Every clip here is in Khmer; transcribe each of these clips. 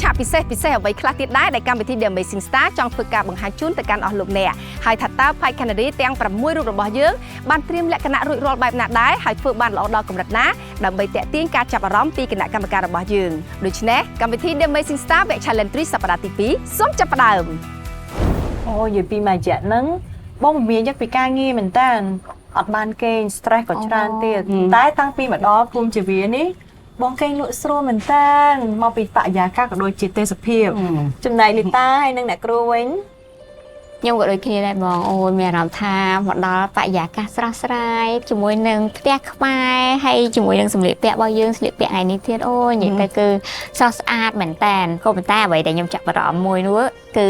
ឆាកពិសេសពិសេសអ្វីខ្លះទៀតដែរដែលកម្មវិធី The Amazing Star ចង់ធ្វើការបង្ហាញជូនទៅកាន់អស់លោកអ្នកហើយថាតើផៃខាណារីទាំង6រូបរបស់យើងបានត្រៀមលក្ខណៈរួចរាល់បែបណាដែរហើយធ្វើបានល្អដល់កម្រិតណាដើម្បីទាក់ទាញការចាប់អារម្មណ៍ពីគណៈកម្មការរបស់យើងដូច្នេះកម្មវិធី The Amazing Star វគ្គ Challenge 3សប្តាហ៍ទី2សូមចាប់ផ្ដើម អូនិយាយពីមួយរយៈហ្នឹងបងមមានយកពីការងារមែនតើអត់បានគេង stress ក៏ច្រើនទៀតតែតាំងពីមកដល់ភូមិជីវានេះបងគេងលក់ស្រួលមែនតើមកពីបរិយាកាសក៏ដូចជាទេសភាពចំណែកលីតាហើយនិងអ្នកគ្រូវិញ ខ្ញុំក៏ដូចគ្នាដែរបងអូយមានអារម្មណ៍ថាមកដល់បរិយាកាសស្រស់ស្រាយជាមួយនឹងផ្ទះខ្មែរហើយជាមួយនឹងសម្លៀកពាក់របស់យើងស្លៀកពាក់ថ្ងៃនេះទៀតអូយនិយាយទៅគឺស្រស់ស្អាតមែនតើក៏ប៉ុន្តែអ្វីដែលខ្ញុំចាប់អារម្មណ៍មួយនោះគឺ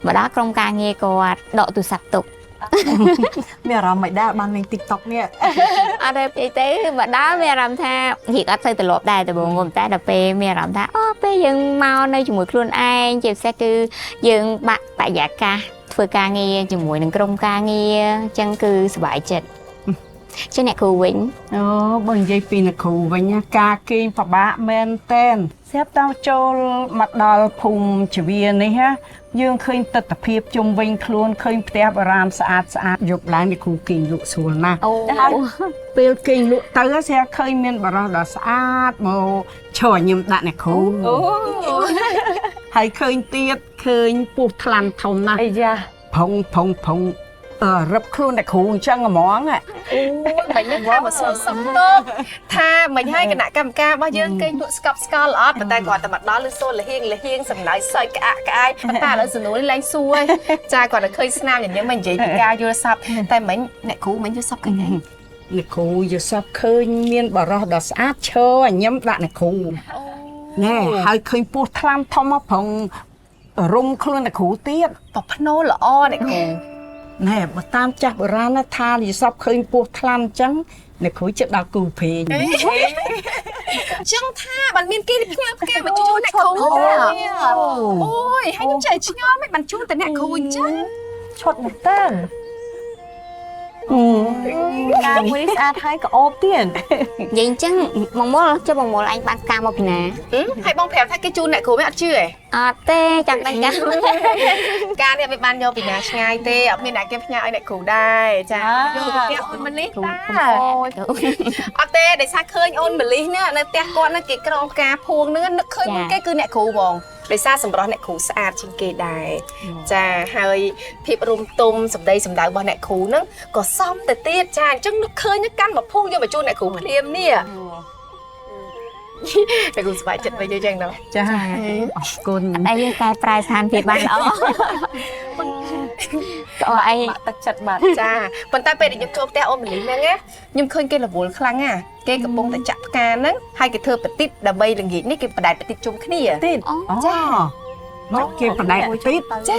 មកដល់ក្រុមការងារគាត់ដកទូរស័ព្ទទុក មានអារម្មណ៍មិនដែរបានលេង TikTok នេះ អត់ទេនិយាយទៅមកដល់មានអារម្មណ៍ថារៀងអត់សូវទម្លាប់ដែរតែបងប៉ុន្តែដល់ពេលមានអារម្មណ៍ថាអូពេលយើងមកនៅជាមួយខ្លួនឯងជាពិសេសគឺយើងបាក់បរិយាកាសធ្វើការងារជាមួយនឹងក្រុមការងារអញ្ចឹងគឺសប្បាយចិត្តចឹងអ្នកគ្រូវិញ អូបើនិយាយពីអ្នកគ្រូវិញណាការគេងពិបាកមែនតែនស្រាប់តែចូលមកដល់ភូមិជីវានេះណាយើងឃើញទស្សនភាពជុំវិញខ្លួនឃើញផ្ទះបុរាណស្អាតស្អាតយប់ឡើងអ្នកគ្រូគេងលក់ស្រួលណាស់ អូ ហើយពេលគេងលក់ទៅស្រាប់ឃើញមានបរិសដ៏ស្អាតមកឈរញឹមដាក់អ្នកគ្រូ អូ ហើយឃើញទៀតឃើញពស់ថ្លាន់ធំណាស់ អាយ៉ា ផុងផុងផុងអឺរឹបខ្លួនអ្នកគ្រូអញ្ចឹងហ្មង អូយមិននឹងថាមកសួរសុខទុក្ខថាមិនឲ្យគណៈកម្មការរបស់យើងគេងលក់ស្កប់ស្កល់អត់ប៉ុន្តែគាត់តែមកដល់ឬសូលលហៀងលហៀងសំណើចសើចក្អាកក្អាយប៉ុន្តែឥឡូវសំណួរនេះលែងសួរហើយចាគាត់តែឃើញស្នាមញញឹមមិននិយាយពីការយល់សប្តិតែមិញអ្នកគ្រូមិញយល់សប្តិឃើញហើយ អ្នកគ្រូយល់សប្តិឃើញមានបរិសដ៏ស្អាតឈរញញឹមដាក់អ្នកគ្រូណែហើយឃើញពស់ថ្លាន់ធំមកប្រងរុំខ្លួនអ្នកគ្រូទៀត ប្រភ្នោល្អអ្នកគ្រូ ណែបើតាមចាស់បុរាណណាថាយល់សប្តិឃើញពស់ថ្លាន់អញ្ចឹងអ្នកគ្រូចិត្តដល់គូព្រេង ចឹងថាបានមានគេផ្ញើផ្កាមកជូនអ្នកគ្រូអូយហើយខ្ញុំចេះឆ្ងល់មិនបានជូនតែអ្នកគ្រូអញ្ចឹង ឈុតមែនតើការមួយនេះស្អាតហើយក៏អូបទៀត និយាយអញ្ចឹងបងមុលចុះបងមុលឯងបានផ្កាមកពីណា ហើយបងប្រាប់ថាគេជូនអ្នកគ្រូមិនអត់ជឿទេ អត់ទេចាំដឹងកា ការនេះមិនបានយកពីណាឆ្ងាយទេអត់មានអ្នកគេផ្ញើឲ្យអ្នកគ្រូដែរចាយកទៅផ្ទះអូនម៉ាលីសតា អូយ អត់ទេដោយសារឃើញអូនម៉ាលីសនេះនៅផ្ទះគាត់ហ្នឹងគេក្រងផ្កាភួងហ្នឹងនឹកឃើញមុនគេគឺអ្នកគ្រូហ្មងដោយសារសម្រស់អ្នកគ្រូស្អាតជាងគេដែរចាហើយភាពរុំទុំសម្ដីសម្ដៅរបស់អ្នកគ្រូហ្នឹងក៏សមទៅទៀតចាអញ្ចឹងនឹកឃើញកាន់មកភួងយកមកជូនអ្នកគ្រូភ្លាមនេះអ្នកគ្រូសប្បាយចិត្តវិញអញ្ចឹងណោះ ចាអរគុណ អីយើងកែប្រែស្ថានភាពបានល្អក៏អី បាក់ទឹកចិត្តបាត់ ចាប៉ុន្តែពេលដែលខ្ញុំចូលផ្ទះអូនម៉ាលីសហ្នឹងណាខ្ញុំឃើញគេរវល់ខ្លាំងណាគេកំពុងតែចាក់ផ្កាហ្នឹងហើយគេធ្វើបតិតដើម្បីល្ងាចនេះគេបដែតបតិតជុំគ្នា ទៀត អូ ចាមកគេបដែតបតិត ចា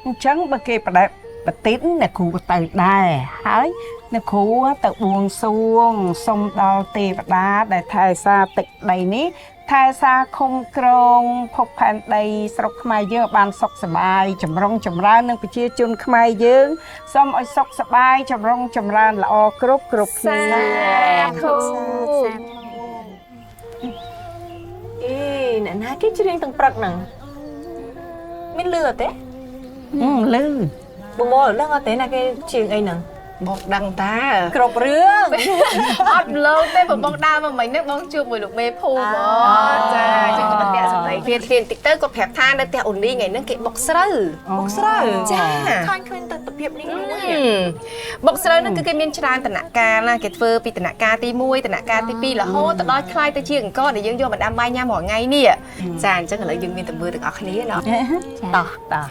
អញ្ចឹងបើគេបដែតបតិតអ្នកគ្រូក៏ទៅដែរហើយអ្នកគ្រូទៅបួងសួងសុំដល់ទេវតាដែលថែសារទឹកដីនេះថែសារឃុំក្រងភពផែនដីស្រុកខ្មែរយើងឲ្យបានសុខសប្បាយចម្រុងចម្រើននឹងប្រជាជនខ្មែរយើងសូមឲ្យសុខសប្បាយចម្រុងចម្រើនល្អគ្រប់គ្រប់គ្នា ធុ អេអ្នកណាគេច្រៀងទាំងព្រឹកហ្នឹងមានលឺអត់ទេ លឺ បងមកដឹងអត់ទេណាគេច្រៀងអីហ្នឹង បងដឹងតា គ្រប់រឿង អត់លោទេបើបងដើរមកមិញនេះបងជួបមួយលោកមេភូមិហ្មងចាចឹងក៏បន្ទាក់សម្ដីគ្នាគ្នាបន្តិចទៅគាត់ប្រាប់ថានៅផ្ទះអូនីថ្ងៃហ្នឹងគេបុកស្រូវ បុកស្រូវ ចា ឃើញឃើញទៅភាពនេះមួយ បុកស្រូវហ្នឹងគឺគេមានច្រើនតនកាលណាគេធ្វើពីតនកាលទី1តនកាលទី2រហូតទៅដល់ខ្លាយទៅជាអង្គដែលយើងយកមកដាំបាយញ៉ាំរាល់ថ្ងៃនេះចាអញ្ចឹងឥឡូវយើងមានតែមើលទាំងអស់គ្នាណោះ តោះតោះ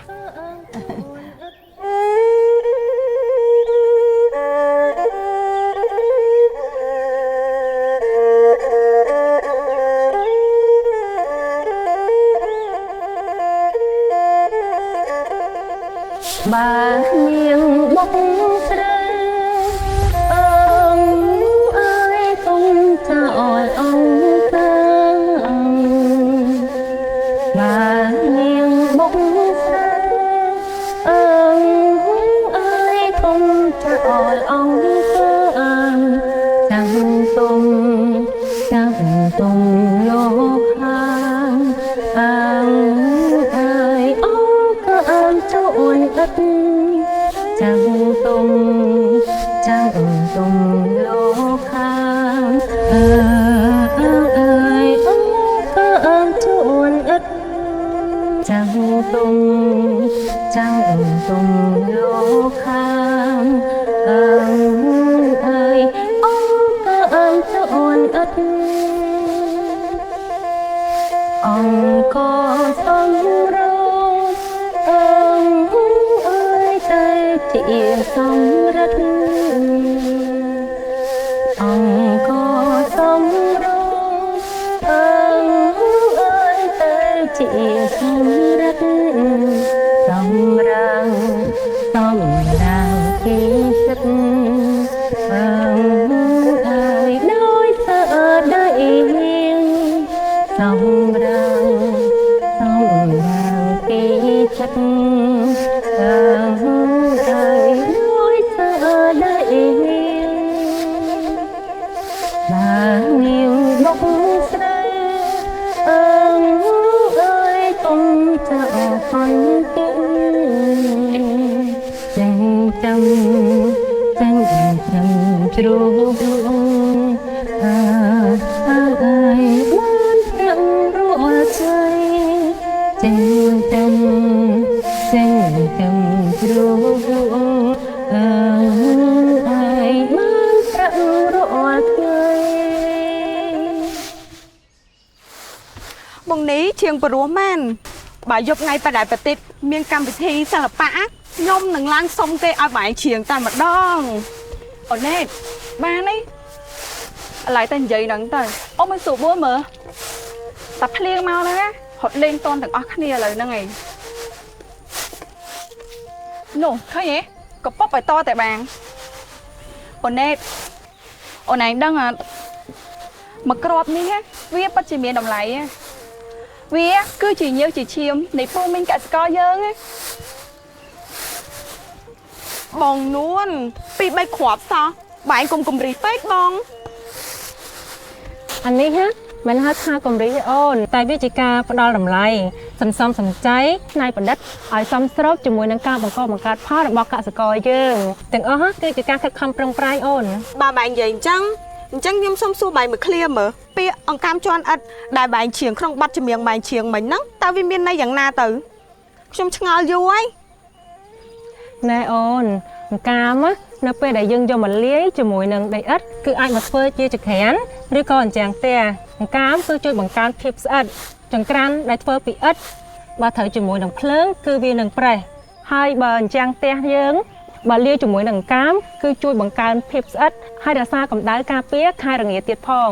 បានាងបុកស្រូវអើងអើយគុំចោលអង្គើបានាងបុកស្រូវអើងអើយគុំចោលអង្គើចាំទុំចាំទុំលោកហា អង្គសំរងអើអើយទៅជាសំរិទ្ធអង្គសំរងអើអើយទៅជាសំរិទ្ធសំរាំងសំរាំងពីចិត្តអើអើយដោយសើដីនាងសំរាំងសំរាំងពីចិត្តអើអើយដោយសើដីនាងបានាងបុកស្រីអើអើយគុំចោលផនទីចិញ្ចឹមចិញ្ចឹមជ្រូកអើអើអើយបានប្រាំរាល់ใจចិញ្ចឹមចិញ្ចឹមជ្រូកអើអើយបានប្រាំរាល់ថ្ងៃ បងនេះឈៀងព្រោះមែនបើយប់ថ្ងៃបដិបតិតមានកម្មវិធីសិល្បៈខ្ញុំនឹងឡើងសុំគេឲ្យបងឯងឈៀងតែម្ដងអូនេតបាននេះឥឡូវតែនិយាយហ្នឹងទៅអូមិនស្រួលបួលមើលតែភ្លៀងមកហ្នឹងណារត់លេងតន់ទាំងអស់គ្នាឥឡូវហ្នឹងឯងនោះឃើញទេកប៉ុបឲ្យតតែបានអូនេតអូនឯងដឹងអត់មកក្របនេះវាពិតជាមានតម្លៃវាគឺជាញើសជាឈាមនៃភូមិកសិករយើងណា បងនួនពី3គ្រាប់សោះបែងគុំកំរីពេកបង អានេះហ่ะមិនហៅថាកំរីទេអូនតែវាជាការផ្ដល់តម្លៃសន្សំសំចៃច្នៃប្រឌិតឲ្យសមស្របជាមួយនឹងការបង្កបង្កើតផលរបស់កសិករយើងទាំងអស់គឺជាការខិតខំប្រឹងប្រែងអូន បើបែងនិយាយអញ្ចឹងអញ្ចឹងខ្ញុំសុំសួរបែងមួយឃ្លាមើលពាក្យអង្កាមជន់ឥតដែលបែងឈៀងក្នុងបទចម្រៀងបែងឈៀងមិញហ្នឹងតើវាមានន័យយ៉ាងណាទៅខ្ញុំឆ្ងល់យូរហើយ ណែអូនអង្កាមនៅពេលដែលយើងយកមកលាយជាមួយនឹងដីឥដ្ឋគឺអាចមកធ្វើជាចង្ក្រានឬក៏អញ្ចាំងផ្ទះអង្កាមគឺជួយបង្កើនភាពស្អិតចង្ក្រានដែលធ្វើពីឥដ្ឋបើត្រូវជាមួយនឹងភ្លើងគឺវានឹងប្រេះហើយបើអញ្ចាំងផ្ទះយើងបើលាយជាមួយនឹងអង្កាមគឺជួយបង្កើនភាពស្អិតហើយរក្សាកម្ដៅការពារខែរងាទៀតផង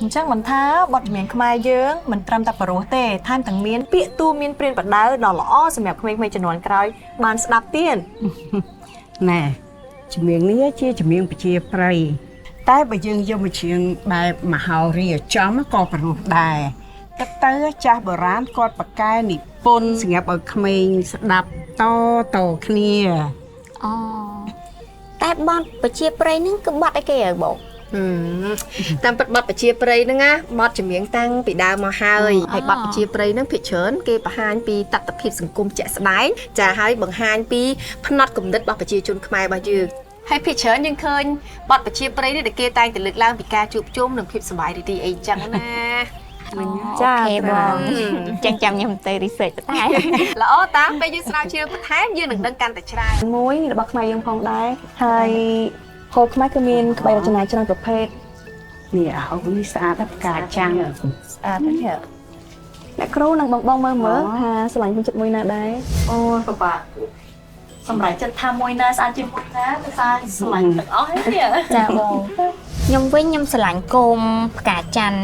អញ្ចឹងមិនថាបទចម្រៀងខ្មែរយើងមិនត្រឹមតែប្រុសទេថែមទាំងមានពាក្យទូមានព្រានបដៅដ៏ល្អសម្រាប់ក្មេងៗជំនាន់ក្រោយបានស្ដាប់ទៀត ណែចម្រៀងនេះជាចម្រៀងប្រជាប្រិយតែបើយើងយកមកច្រៀងបែបមហោរីឲ្យចំក៏ព្រោះដែរតែទៅចាស់បុរាណគាត់ប្រកែនិពន្ធសម្រាប់ឲ្យក្មេងស្ដាប់តតគ្នា អូតែបទប្រជាប្រិយហ្នឹងគឺបទអីគេហ៎បង តាមពិតបទប្រជាប្រិយហ្នឹងណាបទចម្រៀងតាំងពីដើមមកហើយហើយបទប្រជាប្រិយហ្នឹងភាគច្រើនគេបង្ហាញពីតថភាពសង្គមជាក់ស្ដែងចាហើយបង្ហាញពីផ្នត់គំនិតរបស់ប្រជាជនខ្មែររបស់យើងហើយភាគច្រើនយើងឃើញបទប្រជាប្រិយនេះដែលគេតែងតែលើកឡើងពីការជួបជុំនិងភាពសប្បាយរីករាយអីចឹងណា ចាបងចឹងចាំខ្ញុំទៅ research បន្ថែម ល្អតាពេលយើងស្រាវជ្រាវបន្ថែមយើងនឹងដឹងកាន់តែច្រើន មួយរបស់ខ្មែរយើងផងដែរហើយហូបខ្មែរគឺមានក្បាច់រចនាច្រើនប្រភេទ នេះអាហូបនេះស្អាតណាស់ផ្កាចាំង ស្អាតណាស់អ្នកគ្រូនិងបងបងមើលមើលថាស្រឡាញ់ពេញចិត្តមួយណាដែរ អូពិបាកសម្រាប់ចិត្តថាមួយណាស្អាតជាងមួយណាគឺថាស្រឡាញ់ទាំងអស់ហ្នឹង ចាបងខ្ញុំវិញខ្ញុំស្រឡាញ់គោមផ្កាច័ន្ទ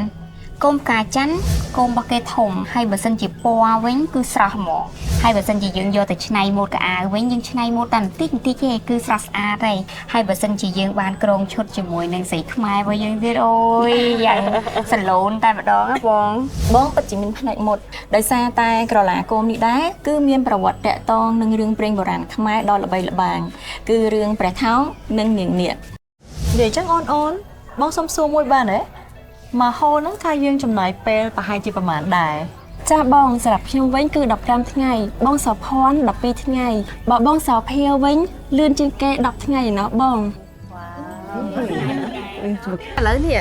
គោមផ្កាច័ន្ទគោមរបស់គេធំហើយបើសិនជាពណ៌វិញគឺស្រស់ហ្មងហើយបើសិនជាយើងយកទៅច្នៃម៉ូតកៅអៅវិញយើងច្នៃម៉ូតតែបន្តិចបន្តិចទេគឺស្រស់ស្អាតហើយហើយបើសិនជាយើងបានក្រងឈុតជាមួយនឹងស្រីខ្មែររបស់យើងទៀតអូយយ៉ាងសឡូនតែម្ដងណាបង បងពិតជាមានផ្នែកម៉ូតដោយសារតែក្រឡាគោមនេះដែរគឺមានប្រវត្តិតាក់ទងនឹងរឿងព្រេងបុរាណខ្មែរដ៏ល្បីល្បាញគឺរឿងព្រះថោងនិងនាងនាគ និយាយចឹងអូនអូនបងសុំសួរមួយបានទេមកហូលហ្នឹងថាយើងចំណាយពេលប្រហែលជាប្រហែលដែរ ចាបងសម្រាប់ខ្ញុំវិញគឺ15ថ្ងៃបងសោភ័ណ្ឌ12ថ្ងៃបើបងសោភាវិញលឿនជាងគេ10ថ្ងៃឯណោះបង ឥឡូវនេះ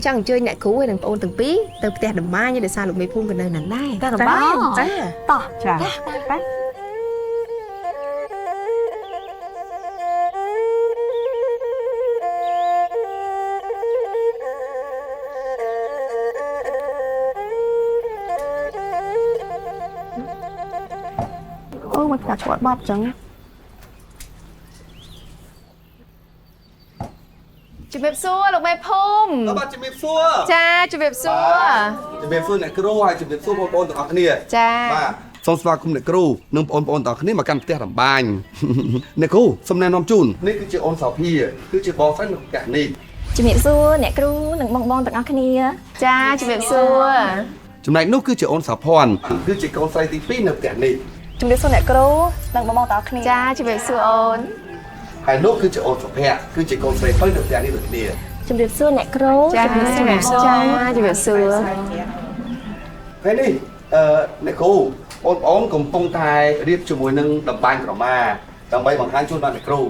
ចង់អញ្ជើញអ្នកគ្រូហើយនិងប្អូនទាំងពីរទៅផ្ទះតំបាញដោយសារលោកមេភូមិក៏នៅនឹងដែរ តែតំបាញ ចា តោះ ចាតែ អូមិនផ្កាឈូកអត់បាត់ចឹង ជំរាបសួរលោកមេភូមិ បាទជំរាបសួរ ចាជំរាបសួរ ជំរាបសួរអ្នកគ្រូហើយជំរាបសួរបងប្អូនទាំងអស់គ្នាចាបាទសូមស្វាគមន៍អ្នកគ្រូនិងបងប្អូនទាំងអស់គ្នាមកកាន់ផ្ទះរបាញអ្នកគ្រូសូមណែនាំជូននេះគឺជាអូនសោភាគឺជាបងស្រីនៅផ្ទះនេះ ជំរាបសួរអ្នកគ្រូនិងបងបងទាំងអស់គ្នា ចាជំរាបសួរ ចំណែកនោះគឺជាអូនសោភ័ណ្ឌគឺជាកូនស្រីទី2នៅផ្ទះនេះ ជំរាបសួរអ្នកគ្រូនិងបងបងទាំងអស់គ្នា ចាជំរាបសួរអូន ហើយនោះគឺជាអូនសុភ័ក្រគឺជាកូនស្រីពៅនៅផ្ទះនេះដូចគ្នា ជំរាបសួរអ្នកគ្រូ ចាជំរាបសួរចាជំរាបសួរ ហើយនេះអ្នកគ្រូបងប្អូនកំពុងតែរៀបជាមួយនឹងតម្បាញក្រមាដើម្បីបង្ហាញជូនដល់អ្នកគ្រូ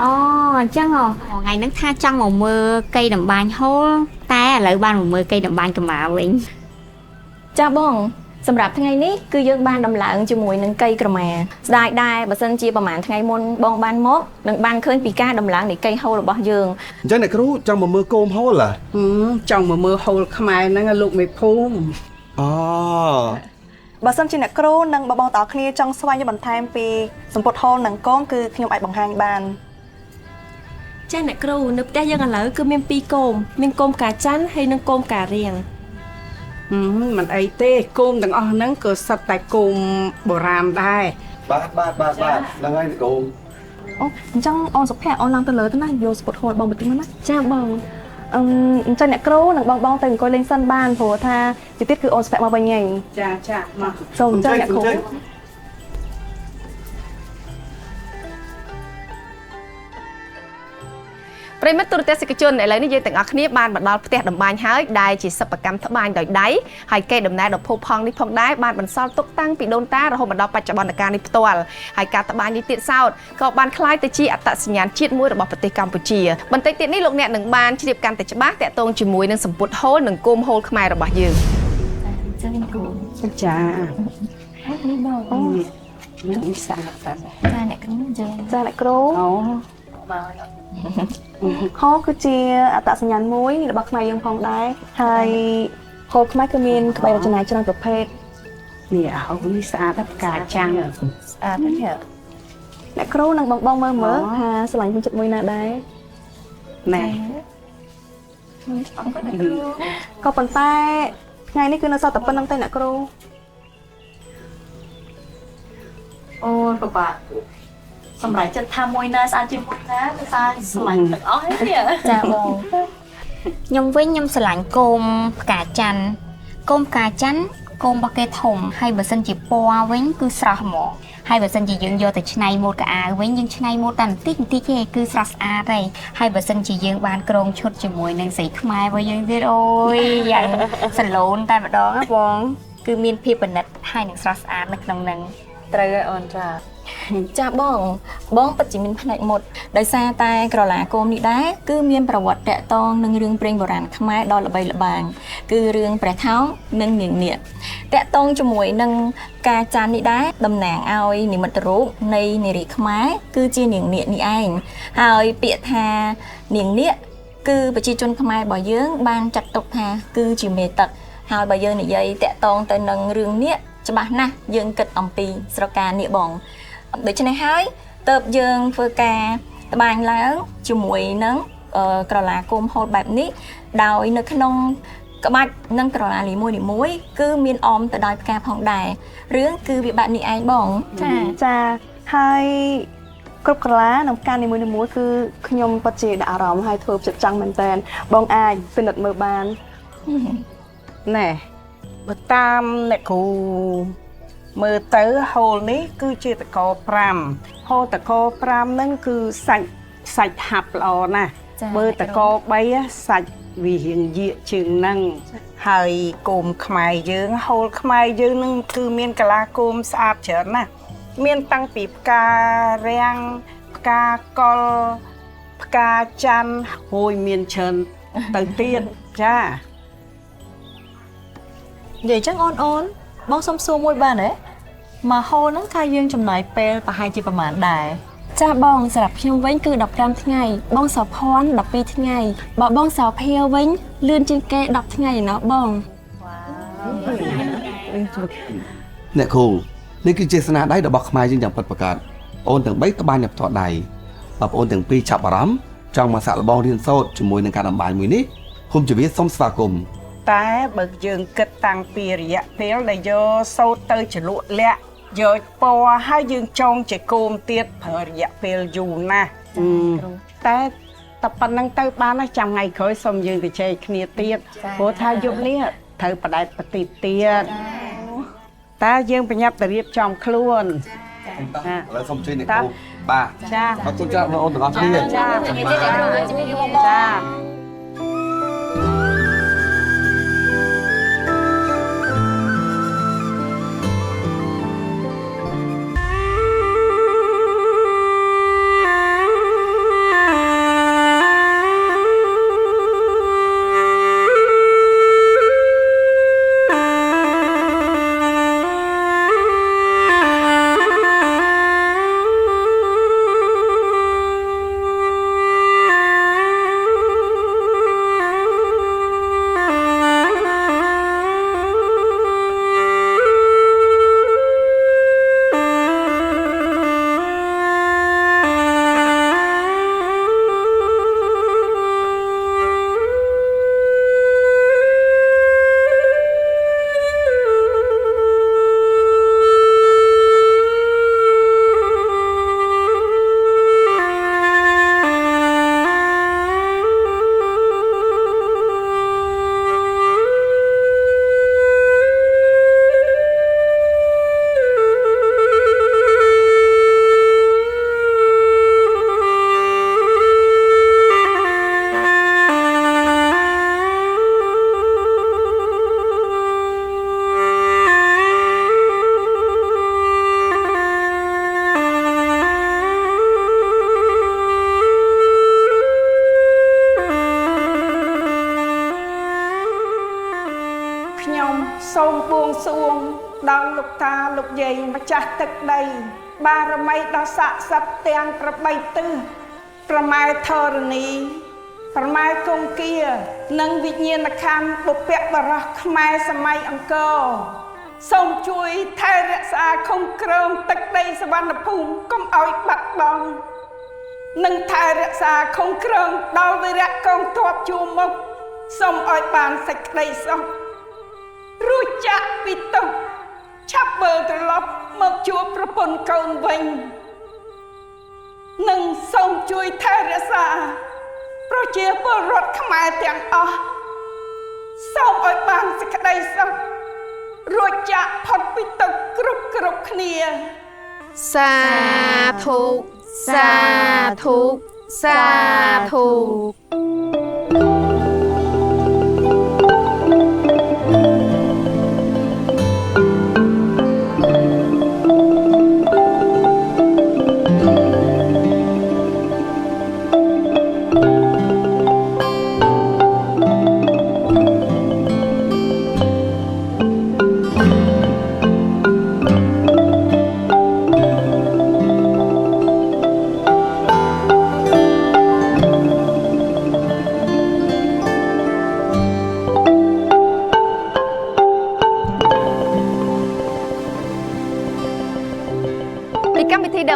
អូអញ្ចឹងថ្ងៃហ្នឹងថាចង់មកមើលកៃតម្បាញហូលតែឥឡូវបានមកមើលកៃតម្បាញក្រមាវិញ ចាបងសម្រាប់ថ្ងៃនេះគឺយើងបានដំឡើងជាមួយនឹងកៃក្រមាស្ដាយដែរបើសិនជាប្រហែលថ្ងៃមុនបងបានមកនឹងបានឃើញពីការដំឡើងនៃកៃហូលរបស់យើង អញ្ចឹងអ្នកគ្រូចង់មកមើលគោមហូល ចង់មកមើលហូលខ្មែរហ្នឹងលោកមេភូមិ អូ បើសិនជាអ្នកគ្រូនិងបងបងទាំងអស់គ្នាចង់ស្វែងយល់បន្ថែមពីសម្ពុតហូលនិងគោមគឺខ្ញុំអាចបង្ហាញបាន ចាអ្នកគ្រូនៅផ្ទះយើងឥឡូវគឺមាន2គោមមានគោមកាច័ន្ទហើយនិងគោមការៀង មិនអីទេគោមទាំងអស់ហ្នឹងក៏សិតតែគោមបុរាណដែរ បាទបាទបាទបាទហ្នឹងហើយគោម អូអញ្ចឹងអូនសុភ័ក្រអូនឡើងទៅលើទៅណាយកសម្ពុតហូលបងបន្តិចមកណា ចាបង អញ្ចឹងអ្នកគ្រូនិងបងបងទៅអង្គុយលេងសិនបានព្រោះថាទីទៀតគឺអូនសុភ័ក្រមកវិញហើយ ចាចាមក សូមអញ្ចឹងអ្នកគ្រូ ប្រិមិត្តទូរទស្សនិកជនឥឡូវនេះយើងទាំងអស់គ្នាបានមកដល់ផ្ទះតម្បាញហើយដែលជាសិប្បកម្មត្បាញដោយដៃហើយកេរដំណែលដ៏ផូរផង់នេះផងដែរបានបន្សល់ទុកតាំងពីដូនតារហូតមកដល់បច្ចុប្បន្នកាលនេះផ្ទាល់ហើយការត្បាញនេះទៀតសោតក៏បានក្លាយទៅជាអត្តសញ្ញាណជាតិមួយរបស់ប្រទេសកម្ពុជាបន្តិចទៀតនេះលោកអ្នកនឹងបានជ្រាបកាន់តែច្បាស់ទាក់ទងជាមួយនឹងសម្ពុតហូលនិងគោមហូលខ្មែររបស់យើង ចាអ្នកគ្រូ ចា នេះបង អូនេះស្អាតតា ចាអ្នកគ្រូចា ចាអ្នកគ្រូ អូ ហូលគឺជាអត្តសញ្ញាណមួយរបស់ខ្មែរយើងផងដែរហើយហូលខ្មែរគឺមានក្បាច់រចនាច្រើនប្រភេទ នេះហូលនេះស្អាតតែផ្កាចាំង ស្អាតណាស់អ្នកគ្រូនិងបងបងមើលមើលថាស្រឡាញ់ពេញចិត្តមួយណាដែរ ណែ ក៏ប៉ុន្តែថ្ងៃនេះគឺនៅសល់តែប៉ុណ្្នឹងទេអ្នកគ្រូ អូនពិបាកសម្រាប់ចិត្តថាមួយណាស្អាតជាងមួយណាគឺថាស្រឡាញ់ទាំងអស់ហ្នឹង ចាបង ខ្ញុំវិញខ្ញុំស្រឡាញ់គោមផ្កាច័ន្ទគោមផ្កាច័ន្ទគោមរបស់គេធំហើយបើសិនជាពណ៌វិញគឺស្រស់ហ្មងហើយបើសិនជាយើងយកទៅច្នៃម៉ូតកៅអៅវិញយើងច្នៃម៉ូតតែបន្តិចបន្តិចទេគឺស្រស់ស្អាតហើយហើយបើសិនជាយើងបានក្រងឈុតជាមួយនឹងស្រីខ្មែររបស់យើងទៀតអូយយ៉ាងសឡូនតែម្ដងណាបងគឺមានភាពប្រណិតហើយនឹងស្រស់ស្អាតនៅក្នុងនឹង ត្រូវហើយអូនចា ចាបងបងពិតជាមានផ្នែកមុតដោយសារតែក្រឡាគោមនេះដែរគឺមានប្រវត្តិតាក់ទងនឹងរឿងព្រេងបុរាណខ្មែរដ៏ល្បីល្បាញគឺរឿងព្រះថោងនិងនាងនាគតាក់ទងជាមួយនឹងការចាននេះដែរតំណាងឲ្យនិមិត្តរូបនៃនារីខ្មែរគឺជានាងនាគនេះឯងហើយពាក្យថានាងនាគគឺប្រជាជនខ្មែររបស់យើងបានចាត់ទុកថាគឺជាមេទឹកហើយបើយើងនិយាយតាក់ទងទៅនឹងរឿងនាគច្បាស់ណាស់យើងគិតអំពីស្រកានាគបងដូច្នេះហើយតើបយើងធ្វើការត្បាញឡើងជាមួយនឹងក្រឡាគោមហូតបែបនេះដោយនៅក្នុងក្បាច់និងក្រឡានីមួយៗគឺមានអមទៅដោយផ្កាផងដែររឿងគឺវាបែបនេះឯងបង ចាចាហើយគ្រប់ក្រឡានិងផ្កានីមួយៗគឺខ្ញុំពិតជាដាក់អារម្មណ៍ហើយធ្វើផ្ចិតចង់មែនតើបងអាចពិនិត្យមើលបាន ណែបើតាមអ្នកគ្រូមើលទៅហូលនេះគឺជាតក5ហូលតក5ហ្នឹងគឺសាច់ហាប់ល្អណាស់មើលតក3សាច់វារៀងយាកជាងហ្នឹងហើយគោមខ្មែរយើងហូលខ្មែរយើងនឹងគឺមានកលាគោមស្អាតច្រើនណាស់មានតាំងពីផ្ការាំងផ្កាកុលផ្កាច័ន្ទហួយមានច្រើនទៅទៀតចា និយាយចឹងអូនអូនបងសុំសួរមួយបានទេមកហូលហ្នឹងថាយើងចំណាយពេលប្រហែលជាប្រហែលដែរ ចាបងសម្រាប់ខ្ញុំវិញគឺ15ថ្ងៃបងសោភ័ណ្ឌ12ថ្ងៃបើបងសោភាវិញលឿនជាងគេ10ថ្ងៃឯណោះបង អ្នកគ្រូ នេះគឺជាស្នាដៃរបស់ខ្មែរយើងយ៉ាងពិតប្រាកដអូនទាំង3ត្បាញដោយផ្ទាល់ដៃបងប្អូនទាំងពីរចាប់អារម្មណ៍ចង់មកសាកល្បងរៀនសូត្រជាមួយនឹងការតម្បាញមួយនេះភូមិជីវិតសូមស្វាគមន៍តែបើយើងគិតតាំងពីរយៈពេលដែលយកសូត្រទៅជ្រលក់លាក់យកពណ៌ហើយយើងចងជាគោមទៀតប្រើរយៈពេលយូរណាស់តែតែប៉ុណ្្នឹងទៅបានណាចាំថ្ងៃក្រោយសូមយើងទៅចែកគ្នាទៀតព្រោះថាយប់នេះត្រូវបដែតបទីទៀតតើយើងប្រញាប់ទៅរៀបចំខ្លួនឥឡូវសូមជួយអ្នកគ្រូបាទចាអរគុណច្រើនបងប្អូនទាំងអស់គ្នាចាចាសូមបួងសួងដល់លោកតាលោកយាយម្ចាស់ទឹកដីបារមីដ៏ស័ក្តិសិទ្ធិទាំង8ទិសប្រម៉ែធរណីប្រម៉ែគង្គានិងវិញ្ញាណក្ខន្ធបុព្វបុរសខ្មែរសម័យអង្គរសូមជួយថែរក្សាឃុំក្រងទឹកដីសវណ្ណភូមិកុំឲ្យបាត់បង់និងថែរក្សាឃុំក្រងដល់វីរៈកងទ័ពជួរមុខសូមឲ្យបានសេចក្តីសុខរួចចាក់ពីទុក្ខឆាប់វិលត្រឡប់មកជួបប្រពន្ធកូនវិញនិងសូមជួយថែរក្សាប្រជាពលរដ្ឋខ្មែរទាំងអស់សូមឲ្យបានសេចក្តីសុខរួចចាក់ផុតពីទុក្ខគ្រប់គ្រប់គ្នាសាធុសាធុសាធុ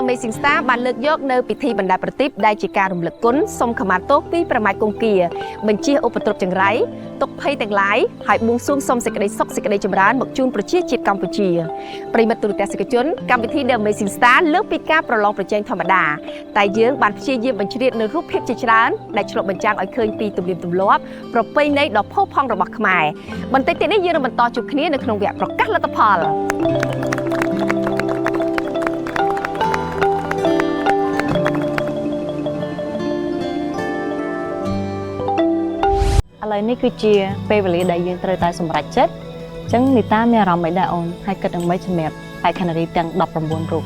Amazing Star បានលើកយកនៅពិធីបណ្ដែតប្រទីបដែលជាការរំលឹកគុណសូមខមាទោសពីព្រះម៉ែគង្គាបញ្ជាឧបទ្រពចង្រៃទុក្ខភ័យទាំងឡាយហើយបួងសួងសូមសេចក្តីសុខសេចក្តីចម្រើនមកជូនប្រជាជាតិកម្ពុជាប្រិយមិត្តទូរទស្សនិកជនកម្មវិធី The Amazing Star លើកពីការប្រឡងប្រជែងធម្មតាតែយើងបានព្យាយាមបញ្ជ្រាបនៅរូបភាពជាច្រើនដែលឆ្លុះបញ្ចាំងឲ្យឃើញពីទំនៀមទម្លាប់ប្រពៃណីដ៏ផូរផង់របស់ខ្មែរបន្តិចទៀតនេះយើងនឹងបន្តជួបគ្នានៅក្នុងវគ្គប្រកាសលទ្ធផលឥឡូវនេះគឺជាពេលវេលាដែលយើងត្រូវតែសម្រេចចិត្តអញ្ចឹងនីតាមានអារម្មណ៍មិនដែរអូនហើយគិតនឹងមិនសម្រាប់បេក្ខនារីទាំង19រូប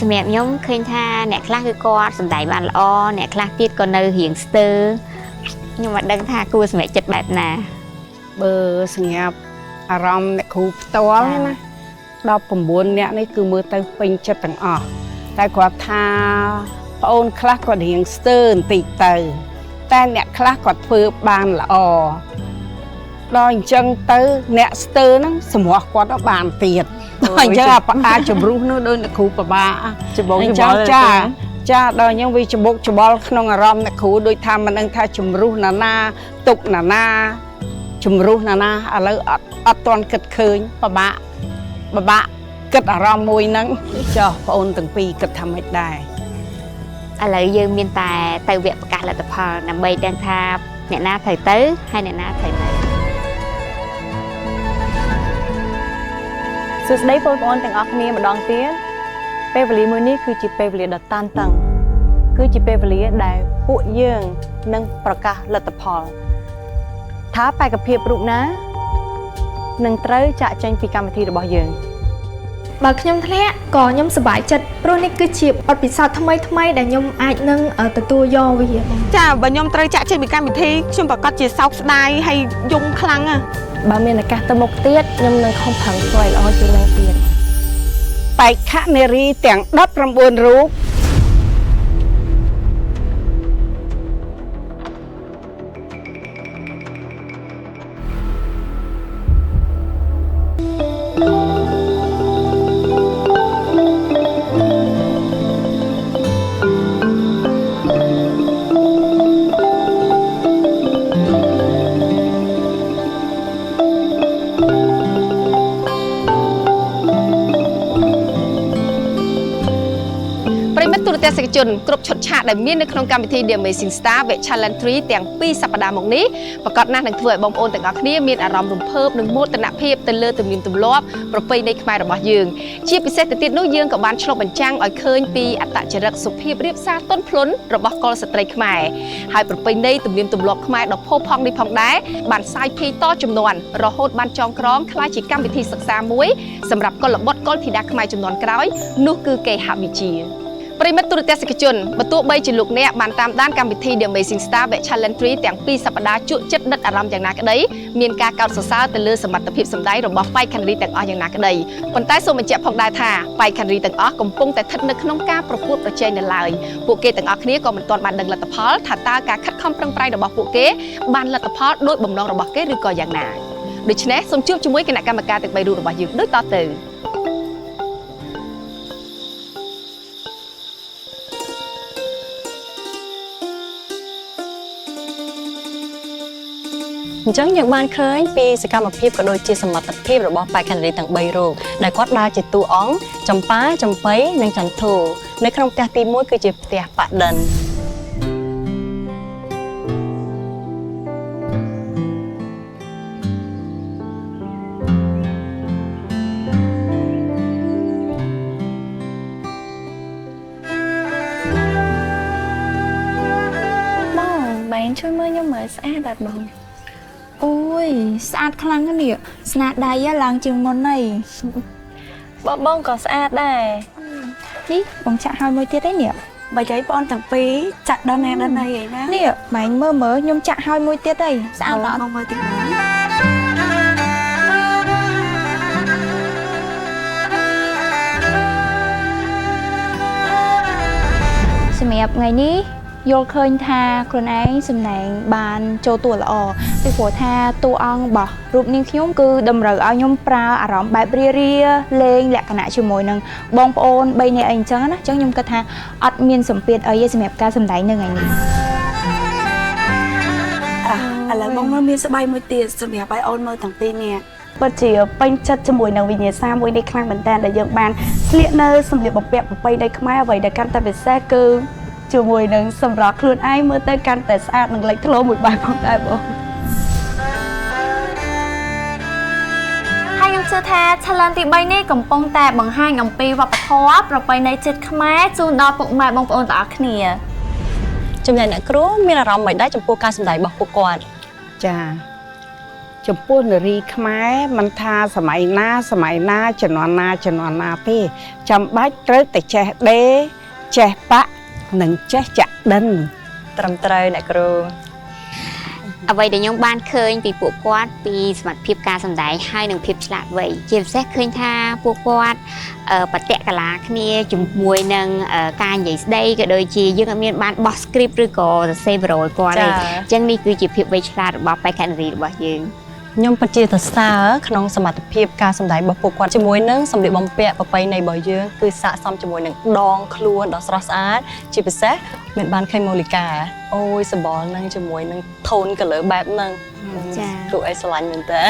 សម្រាប់ខ្ញុំឃើញថាអ្នកខ្លះគឺគាត់សម្ដែងបានល្អអ្នកខ្លះទៀតក៏នៅរៀងស្ទើរខ្ញុំមិនដឹងថាគួរសម្រេចចិត្តបែបណាបើសម្រាប់អារម្មណ៍អ្នកគ្រូផ្ទាល់ណា19អ្នកនេះគឺមើលទៅពេញចិត្តទាំងអស់តែគាត់ថាប្អូនខ្លះគាត់រៀងស្ទើរបន្តិចទៅតែអ្នកខ្លះគាត់ធ្វើបានល្អ ដល់អញ្ចឹងទៅអ្នកស្ទើហ្នឹងសម្រស់គាត់បានទៀតដល់អញ្ចឹងអាជំរុះនោះដូចអ្នកគ្រូពិបាក ច្បងច្បល់ ចាចាដល់អញ្ចឹងវាច្បុកច្បល់ក្នុងអារម្មណ៍អ្នកគ្រូដូចថាមិនដឹងថាជំរុះណាណាទុកណាណាជំរុះណាណាឥឡូវអត់ទាន់គិតឃើញពិបាកពិបាកគិតអារម្មណ៍មួយហ្នឹងចុះបងអូនទាំងពីរគិតថាម៉េចដែរ ឥឡូវយើងមានតែទៅវគ្គប្រកាសលទ្ធផលដើម្បីដឹងថាអ្នកណាត្រូវទៅហើយអ្នកណាត្រូវនៅ សួស្តីបងប្អូនទាំងអស់គ្នាម្ដងទៀតពេលវេលាមួយនេះគឺជាពេលវេលាដ៏តានតឹងគឺជាពេលវេលាដែលពួកយើងនឹងប្រកាសលទ្ធផលថាបេក្ខភាពរូបណានឹងត្រូវចាកចេញពីកម្មវិធីរបស់យើង បើខ្ញុំធ្លាក់ក៏ខ្ញុំសប្បាយចិត្តព្រោះនេះគឺជាបទពិសោធន៍ថ្មីថ្មីដែលខ្ញុំអាចនឹងទទួលយកវាបង ចាបើខ្ញុំត្រូវចាក់ចេញពីកម្មវិធីខ្ញុំប្រកាសជាសោកស្ដាយហើយយំខ្លាំងណាស់ បើមានឱកាសទៅមុខទៀតខ្ញុំនឹងខំប្រឹងធ្វើឲ្យល្អជាងនឹងទៀត បេក្ខនារីទាំង19រូប ទស្សនិកជនគ្រប់ឈុតឆាកដែលមាននៅក្នុងកម្មវិធី The Amazing Star វគ្គ Challenge 3ទាំង2សប្តាហ៍មកនេះប្រកាសណាស់នឹងធ្វើឲ្យបងប្អូនទាំងអស់គ្នាមានអារម្មណ៍រំភើបនិងមោទនភាពទៅលើទំនៀមទម្លាប់ប្រពៃណីខ្មែររបស់យើងជាពិសេសទៅទៀតនោះយើងក៏បានឆ្លុះបញ្ចាំងឲ្យឃើញពីអត្តចរិតសុភាពរៀបសារទន់ភ្លន់របស់កុលស្ត្រីខ្មែរហើយប្រពៃណីទំនៀមទម្លាប់ខ្មែរដ៏ផូរផង់នេះផងដែរបានសាយភាយតចំនួនរហូតបានចងក្រងក្លាយជាកម្មវិធីសិក្សាមួយសម្រាប់កុលបុត្រកុលធីតាខ្មែរចំនួនក្រោយនោះគឺគេហវិជ្ជា ប្រិមិត្តទូរទស្សនិកជនបើទោះបីជាលោកអ្នកបានតាមដានកម្មវិធី The Amazing Star វគ្គ Challenge 3ទាំង2សប្តាហ៍ជក់ចិត្តដិតអារម្មណ៍យ៉ាងណាក្តីមានការកោតសរសើរទៅលើសមត្ថភាពសម្ដែងរបស់បេក្ខនារីទាំងអស់យ៉ាងណាក្តីប៉ុន្តែសូមបញ្ជាក់ផងដែរថាបេក្ខនារីទាំងអស់កំពុងតែស្ថិតនៅក្នុងការប្រកួតប្រជែងនៅឡើយពួកគេទាំងអស់គ្នាក៏មិនទាន់បានដឹងលទ្ធផលថាតើការខិតខំប្រឹងប្រែងរបស់ពួកគេបានលទ្ធផលដោយបំណងរបស់គេឬក៏យ៉ាងណាដូច្នេះសូមជួបជាមួយគណៈកម្មការទាំង3រូបរបស់យើងដូចតទៅ អញ្ចឹងយើងបានឃើញពីសកម្មភាពក៏ដូចជាសមត្ថភាពរបស់បេក្ខនារីទាំង3រូបដែលគាត់ដើរជាតួអង្គចម្ប៉ាចំបៃនិងចន្ទធូនៅក្នុងផ្ទះទី1គឺជាផ្ទះប៉ាដិន បងបែងជួយមើលខ្ញុំមើលស្អាតអត់បង អូយស្អាតខ្លាំងណាស់នេះស្នាដៃឡើងជាងមុនហើយបងបងក៏ស្អាតដែរនេះបងចាក់ហើយមួយទៀតឯនេះ បើយាយបងទាំងពីរចាក់ដល់ណាដល់ណីឯណា នេះបែងមើលមើលខ្ញុំចាក់ហើយមួយទៀតឯងស្អាតអត់ បងមើលតិចមើល សម្រាប់ថ្ងៃនេះយល់ឃើញថាខ្លួនឯងសម្ដែងបានចូលតួល្អពីព្រោះថាតួអង្គរបស់រូបនាងខ្ញុំគឺតម្រូវឲ្យខ្ញុំប្រើអារម្មណ៍បែបរារាលេងលក្ខណៈជាមួយនឹងបងប្អូន3នាក់អីអញ្ចឹងណាអញ្ចឹងខ្ញុំគិតថាអត់មានសម្ពាធអីទេសម្រាប់ការសម្ដែងនៅថ្ងៃនេះ ឥឡូវបងមើលមានស្បៃមួយទៀតសម្រាប់ឲ្យអូនមើលទាំងពីរនាក់ ពិតជាពេញចិត្តជាមួយនឹងវិញ្ញាសាមួយនេះខ្លាំងមែនតើដែលយើងបានស្លៀកនៅសម្លៀកបំពាក់ប្រពៃណីខ្មែរអ្វីដែលកាន់តែពិសេសគឺជាមួយនឹងសម្រាប់ខ្លួនឯងមើលទៅកាន់តែស្អាតនិងលេចធ្លោមួយបែបផងដែរបង ហើយខ្ញុំជឿថា Challenge ទី3នេះកំពុងតែបង្ហាញអំពីវប្បធម៌ប្រពៃណីជាតិខ្មែរជូនដល់ពុកម៉ែបងប្អូនទាំងអស់គ្នា ចំណែកអ្នកគ្រូមានអារម្មណ៍មិនដែរចំពោះការសម្ដែងរបស់ពួកគាត់ ចាចំពោះនារីខ្មែរមិនថាសម័យណាសម័យណាជំនាន់ណាជំនាន់ណាទេចាំបាច់ត្រូវតែចេះដេចេះប៉ាក់និងចេះចាក់ដិន ត្រឹមត្រូវអ្នកគ្រូ អ្វីដែលខ្ញុំបានឃើញពីពួកគាត់ពីសមត្ថភាពការសម្ដែងហើយនិងភាពឆ្លាតវៃជាពិសេសឃើញថាពួកគាត់បតិកលាគ្នាជាមួយនឹងការនិយាយស្ដីក៏ដូចជាយើងអត់មានបានបោះ script ឬក៏សរសេរប្រូគាត់ទេអញ្ចឹងនេះគឺជាភាពវៃឆ្លាតរបស់បេក្ខនារីរបស់យើង ខ្ញុំពិតជាសរសើរក្នុងសមត្ថភាពការសម្ដែងរបស់ពួកគាត់ជាមួយនឹងសម្លៀកបំពាក់ប្រពៃណីរបស់យើងគឺស័ក្តិសមជាមួយនឹងដងខ្លួនដ៏ស្រស់ស្អាតជាពិសេសមានបានឃើញម៉ូលីកាអូយសម្បុរនឹងជាមួយនឹង tone color បែបហ្នឹង ចា គួរឲ្យស្រឡាញ់មែនតើ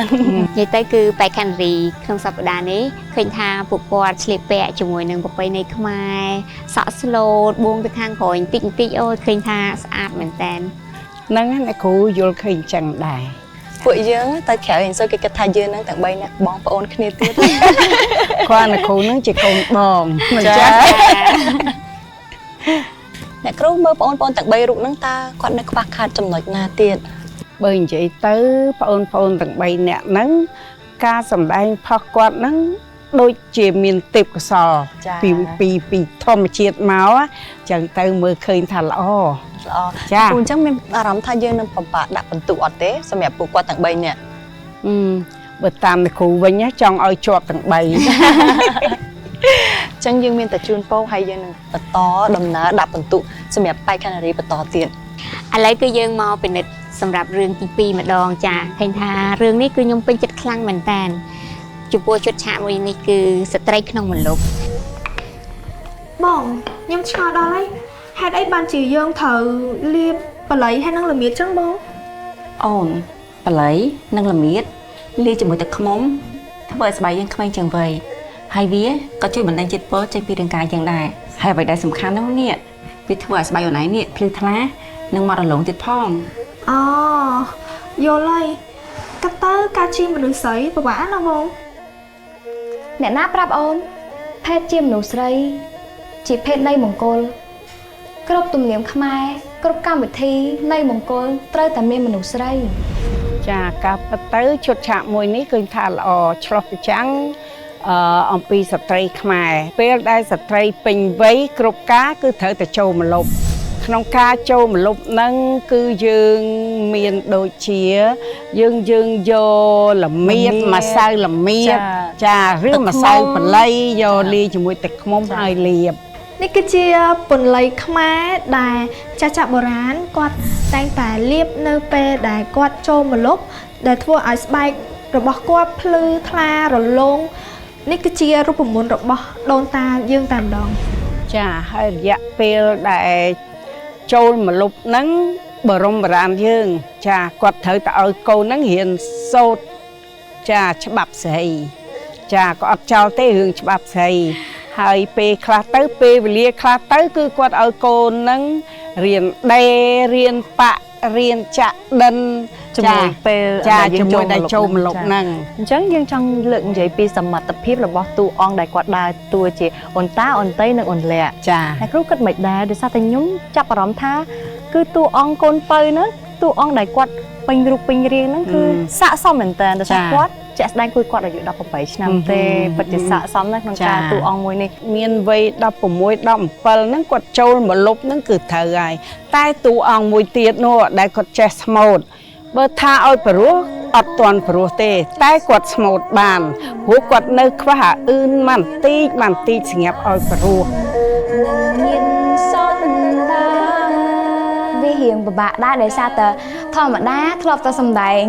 និយាយទៅគឺបេក្ខនារីក្នុងសប្តាហ៍នេះឃើញថាពួកគាត់ឆ្លៀតពាក់ជាមួយនឹងប្រពៃណីខ្មែរសក់ស្លូតបួងទៅខាងក្រោយបន្តិចបន្តិចអូយឃើញថាស្អាតមែនតើ ហ្នឹងហើយអ្នកគ្រូយល់ឃើញចឹងដែរ ពួកយើងទៅក្រៅអញ្ចឹងគេគិតថាយើងនឹងទាំង3នាក់បងប្អូនគ្នាទៀត គាត់អ្នកគ្រូនឹងជាកូនបងមិនចឹង អ្នកគ្រូមើលបងប្អូនទាំង3រូបហ្នឹងតើគាត់នៅខ្វះខាតចំណុចណាទៀត បើនិយាយទៅបងប្អូនទាំង3នាក់ហ្នឹងការសម្ដែងផុសគាត់ហ្នឹងដូចជាមានទេពកោសលពីពីពីធម្មជាតិមកចឹងទៅមើលឃើញថាល្អ ល្អ ចា គ្រូអញ្ចឹងមានអារម្មណ៍ថាយើងនឹងពិបាកដាក់បន្ទុកអត់ទេសម្រាប់ពួកគាត់ទាំង3នាក់ បើតាមអ្នកគ្រូវិញណាចង់ឲ្យជាប់ទាំង3 អញ្ចឹងយើងមានតែជូនពរហើយយើងនឹងបន្តដំណើរដាក់បន្ទុកសម្រាប់បេក្ខនារីបន្តទៀត ឥឡូវគឺយើងមកពិនិត្យសម្រាប់រឿងទី2ម្ដងចាឃើញថារឿងនេះគឺខ្ញុំពេញចិត្តខ្លាំងមែនតើចំពោះជុតឆាកមួយនេះគឺស្ត្រីក្នុងមលុប បងខ្ញុំឆ្ងល់ដល់ហើយហេតុអីបានជាយើងត្រូវលាបបល័យហើយនឹងល្មៀតចឹងបង អូនបល័យនិងល្មៀតលាយជាមួយទឹកឃ្មុំធ្វើឲ្យស្បែកយើងក្មេងជាងវ័យហើយវាក៏ជួយបណ្ដេញជាតិពុលចេញពីរាងកាយយើងដែរហើយអ្វីដែលសំខាន់នោះនេះវាធ្វើឲ្យស្បែកអូនឯងនេះភ្លឺថ្លានិងមករលោងទៀតផង អូយល់ហើយកាត់ទៅការជាមនុស្សស្រីពិបាកណាស់បង អ្នកណាប្រាប់អូនភេទជាមនុស្សស្រីជាភេទនៃមង្គលគ្រប់ទំនៀមខ្មែរគ្រប់កម្មវិធីនៃមង្គលត្រូវតែមានមនុស្សស្រី ចាការពិតទៅឈុតឆាកមួយនេះឃើញថាល្អឆ្លុះបញ្ចាំងអំពីស្ត្រីខ្មែរពេលដែលស្ត្រីពេញវ័យគ្រប់ការគឺត្រូវតែចូលម្លប់ក្នុងការចូលម្លប់ហ្នឹងគឺយើងមានដូចជាយើងយើងយកល្មៀតម្សៅល្មៀតចាឬម្សៅបល័យយកលាយជាមួយទឹកឃ្មុំហើយលាប នេះគឺជាពន្លៃខ្មែរដែលចាស់ៗបុរាណគាត់តែងតែលាបនៅពេលដែលគាត់ចូលម្លប់ដែលធ្វើឲ្យស្បែករបស់គាត់ភ្លឺថ្លារលោងនេះគឺជារូបមន្តរបស់ដូនតាយើងតែម្ដង ចាហើយរយៈពេលដែលចូលម្លប់ហ្នឹងបរមបុរាណយើង ចាគាត់ត្រូវតែឲ្យកូនហ្នឹងរៀនសូត្រចាច្បាប់ស្រីចាក៏អត់ចោលទេរឿងច្បាប់ស្រីហើយពេលខ្លះទៅពេលវេលាខ្លះទៅគឺគាត់ឲ្យកូនហ្នឹងរៀនដេរៀនប៉ាក់រៀនចាក់ដិន ជាមួយពេល ចាជាមួយដែលចូលម្លប់ហ្នឹង អញ្ចឹងយើងចង់លើកនិយាយពីសមត្ថភាពរបស់តួអង្គដែលគាត់ដើរតួជាអូនតាអូនតីនិងអូនលក្ខ ចា តែគ្រូគិតមិនដែរដោយសារតែខ្ញុំចាប់អារម្មណ៍ថាគឺតួអង្គកូនពៅហ្នឹងតួអង្គដែលគាត់ពេញរូបពេញរាងហ្នឹងគឺស័ក្តិសមមែនតើដោយសារគាត់ជាក់ស្ដែងគឺគាត់អាយុ18ឆ្នាំទេពិតជាស័ក្តិសមណាស់ក្នុងការតួអង្គមួយនេះ មានវ័យ16 17ហ្នឹងគាត់ចូលមកលុបហ្នឹងគឺត្រូវហើយតែតួអង្គមួយទៀតនោះដែលគាត់ចេះស្មូតបើថាឲ្យព្រោះអត់ទាន់ព្រោះទេ តែគាត់ស្មូតបានព្រោះគាត់នៅខ្វះអាអឿនបន្តិចបន្តិចសម្រាប់ឲ្យព្រោះ មានសន្តាវារៀងពិបាកដែរដោយសារតែធម្មតាធ្លាប់តែសម្ដែង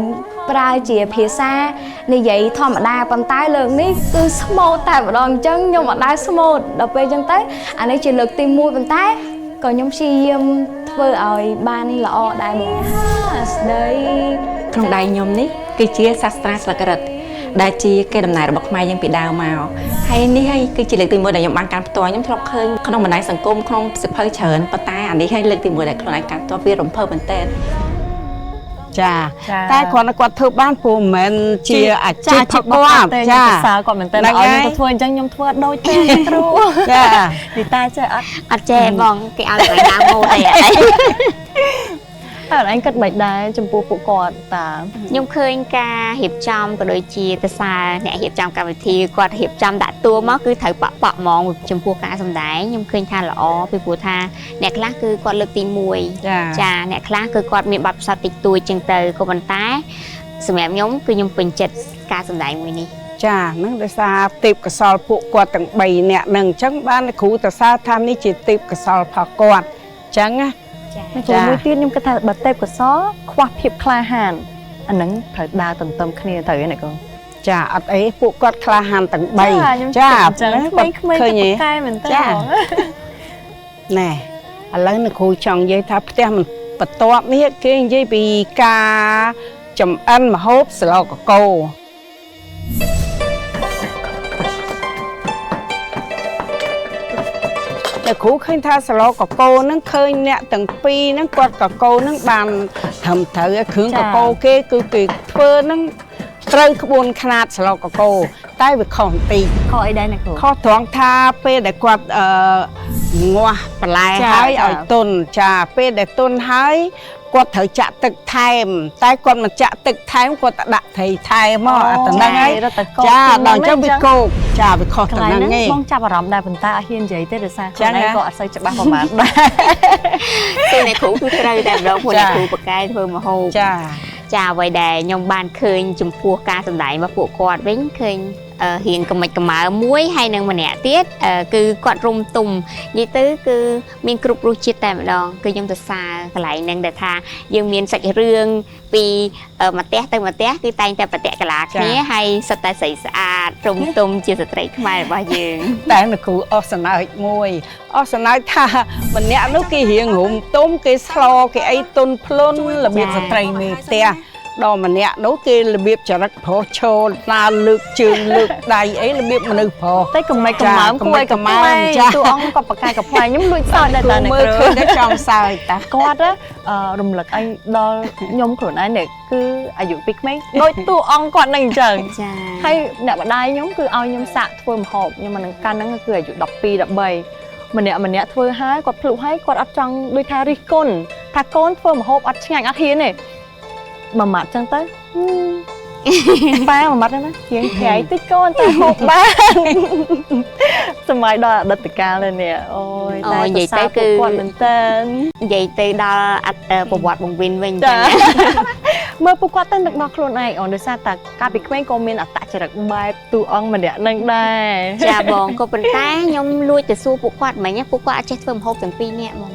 ប្រើជាភាសានិយាយធម្មតាប៉ុន្តែលើកនេះគឺស្មូតតែម្ដងអញ្ចឹងខ្ញុំអត់ដែលស្មូតដល់ពេលអញ្ចឹងទៅអានេះជាលើកទី1ប៉ុន្តែក៏ខ្ញុំព្យាយាមធ្វើឲ្យបានល្អដែរមក ស្ដីក្នុងដៃខ្ញុំនេះគឺជាសាស្ត្រាស្លឹករឹតដែលជាកេរដំណែលរបស់ខ្មែរយើងពីដើមមកហើយនេះហើយគឺជាលើកទី1ដែលខ្ញុំបានកាន់ផ្ទាល់ខ្ញុំធ្លាប់ឃើញក្នុងបណ្ដាញសង្គមក្នុងសៀវភៅច្រើនប៉ុន្តែអានេះហើយលើកទី1ដែលខ្លួនឯងកាន់ផ្ទាល់វារំភើបមែនទែន ចាតែគ្រាន់តែគាត់ធ្វើបានព្រោះមិនមែនជាអាជីពគាត់ ចា ចា សរសើរគាត់មែនតើឲ្យខ្ញុំទៅធ្វើអញ្ចឹងខ្ញុំធ្វើអត់ដូចទេគ្រូ ចា នីតាចេះអត់ អត់ចេះបងគេឲ្យតែដើមម៉ូទេអី ហើយឯងគិតមិនដែរចំពោះពួកគាត់តា ខ្ញុំឃើញការរៀបចំក៏ដូចជាតសារអ្នករៀបចំកម្មវិធីគាត់រៀបចំដាក់តួមកគឺត្រូវប៉ក់ប៉ក់ហ្មងចំពោះការសម្ដែងខ្ញុំឃើញថាល្អពីព្រោះថាអ្នកខ្លះគឺគាត់លើកទី1ចាអ្នកខ្លះគឺគាត់មានបទពិសោធន៍តិចតួចចឹងទៅក៏ប៉ុន្តែសម្រាប់ខ្ញុំគឺខ្ញុំពេញចិត្តការសម្ដែងមួយនេះ ចាហ្នឹងដោយសារទេពកោសលពួកគាត់ទាំង3នាក់ហ្នឹងអញ្ចឹងបានគ្រូតសារថានេះជាទេពកោសលរបស់គាត់អញ្ចឹងណា ចាមួយទៀតខ្ញុំគិតថាបើទេពកោសលខ្វះភាពក្លាហាន អាហ្នឹងត្រូវដើរទន្ទឹមគ្នាទៅឯណាកូនចាអត់អីពួកគាត់ក្លាហានទាំង3ចាក្មេងៗទៅកែមែនតើ ណែឥឡូវអ្នកគ្រូចង់និយាយថាផ្ទះមិនបន្ទាប់នេះគេនិយាយពីការចំអិនម្ហូបស្លកកូអ្នកគ្រូឃើញថាស្លកកូហ្នឹងឃើញអ្នកទាំងពីរហ្នឹងគាត់កកូហ្នឹងបានត្រឹមត្រូវគ្រឿងកកូគេគឺគេធ្វើហ្នឹងត្រូវក្បួនខ្នាតស្លកកូតែវាខុសបន្តិចខុសអីដែរអ្នកគ្រូខុសត្រង់ថាពេលដែលគាត់ងាស់បន្លែហើយឲ្យទុនចាពេលដែលទុនហើយគាត់ត្រូវចាក់ទឹកថែមតែគាត់មិនចាក់ទឹកថែមគាត់ទៅដាក់ត្រីថែមមកអាតំណឹងហើយចាដល់អញ្ចឹងវាគោកចាវាខុសតំណឹងឯងបងចាប់អារម្មណ៍ដែរប៉ុន្តែអត់ហ៊ាននិយាយទេដោយសារខ្លួនឯងក៏អត់សូវច្បាស់ប្រហែលដែរគឺអ្នកគ្រូគឺត្រូវតែម្ដងព្រោះអ្នកគ្រូបកែធ្វើម្ហូបចាចាអ្វីដែលខ្ញុំបានឃើញចំពោះការសម្ដែងរបស់ពួកគាត់វិញឃើញរៀងកំិចកំើមួយហើយនឹងម្នាក់ទៀតគឺគាត់រុំទុំនិយាយទៅគឺមានគ្រប់រសជាតិតែម្ដងគឺខ្ញុំសរសើរកន្លែងហ្នឹងដែលថាយើងមានសាច់រឿងពីមួយផ្ទះទៅមួយផ្ទះគឺតែងតែប្រតិកលាគ្នាហើយសុទ្ធតែស្រីស្អាតរុំទុំជាស្ត្រីខ្មែររបស់យើងតែអ្នកគ្រូអស់សណើចមួយអស់សណើចថាម្នាក់នោះគេរៀងរុំទុំគេស្លគេអីទុនភ្លុនរបៀបស្ត្រីមេផ្ទះដល់ម្នាក់នោះគេរបៀបចរិតប្រុសឈរណាលើកជើងលើកដៃអីរបៀបមនុស្សប្រុសតែកំម៉េចកំម៉ើមគួរឲ្យកំម៉ើមតួអង្គក៏ប្រកែកកំប្លែងខ្ញុំលួចសើចដែរតាអ្នកមើលឃើញតែចង់សើចតាគាត់រំលឹកឲ្យដល់ខ្ញុំខ្លួនឯងនេះគឺអាយុពីក្មេងដូចតួអង្គគាត់នឹងអញ្ចឹងហើយអ្នកម្ដាយខ្ញុំគឺឲ្យខ្ញុំសាកធ្វើម្ហូបខ្ញុំអានឹងកាលហ្នឹងគឺអាយុ12 13ម្នាក់ធ្វើហើយគាត់ភ្លុកហើយគាត់អត់ចង់ដូចថារិះគន់ថាកូនធ្វើម្ហូបអត់ឆ្ងាញ់អត់ហ៊ានទេមួយម៉ាត់ចឹងទៅប៉ាមួយម៉ាត់ហ្នឹងណារៀងប្រៃតិចកូនតែហូបបានសម័យដល់អតីតកាលនេះអូយតែនិយាយទៅគឺគាត់មែនតើនិយាយទៅដល់ប្រវត្តិបង្វិនវិញចឹងមើលពួកគាត់ទៅនឹកដល់ខ្លួនឯងអូនដោយសារតែកាលពីក្មេងក៏មានអត្តចរិតបែបតួអង្គម្នាក់នឹងដែរចាបងក៏ប៉ុន្តែខ្ញុំលួចទៅសួរពួកគាត់មិញពួកគាត់អត់ចេះធ្វើម្ហូបទាំងពីរនាក់ហ្មង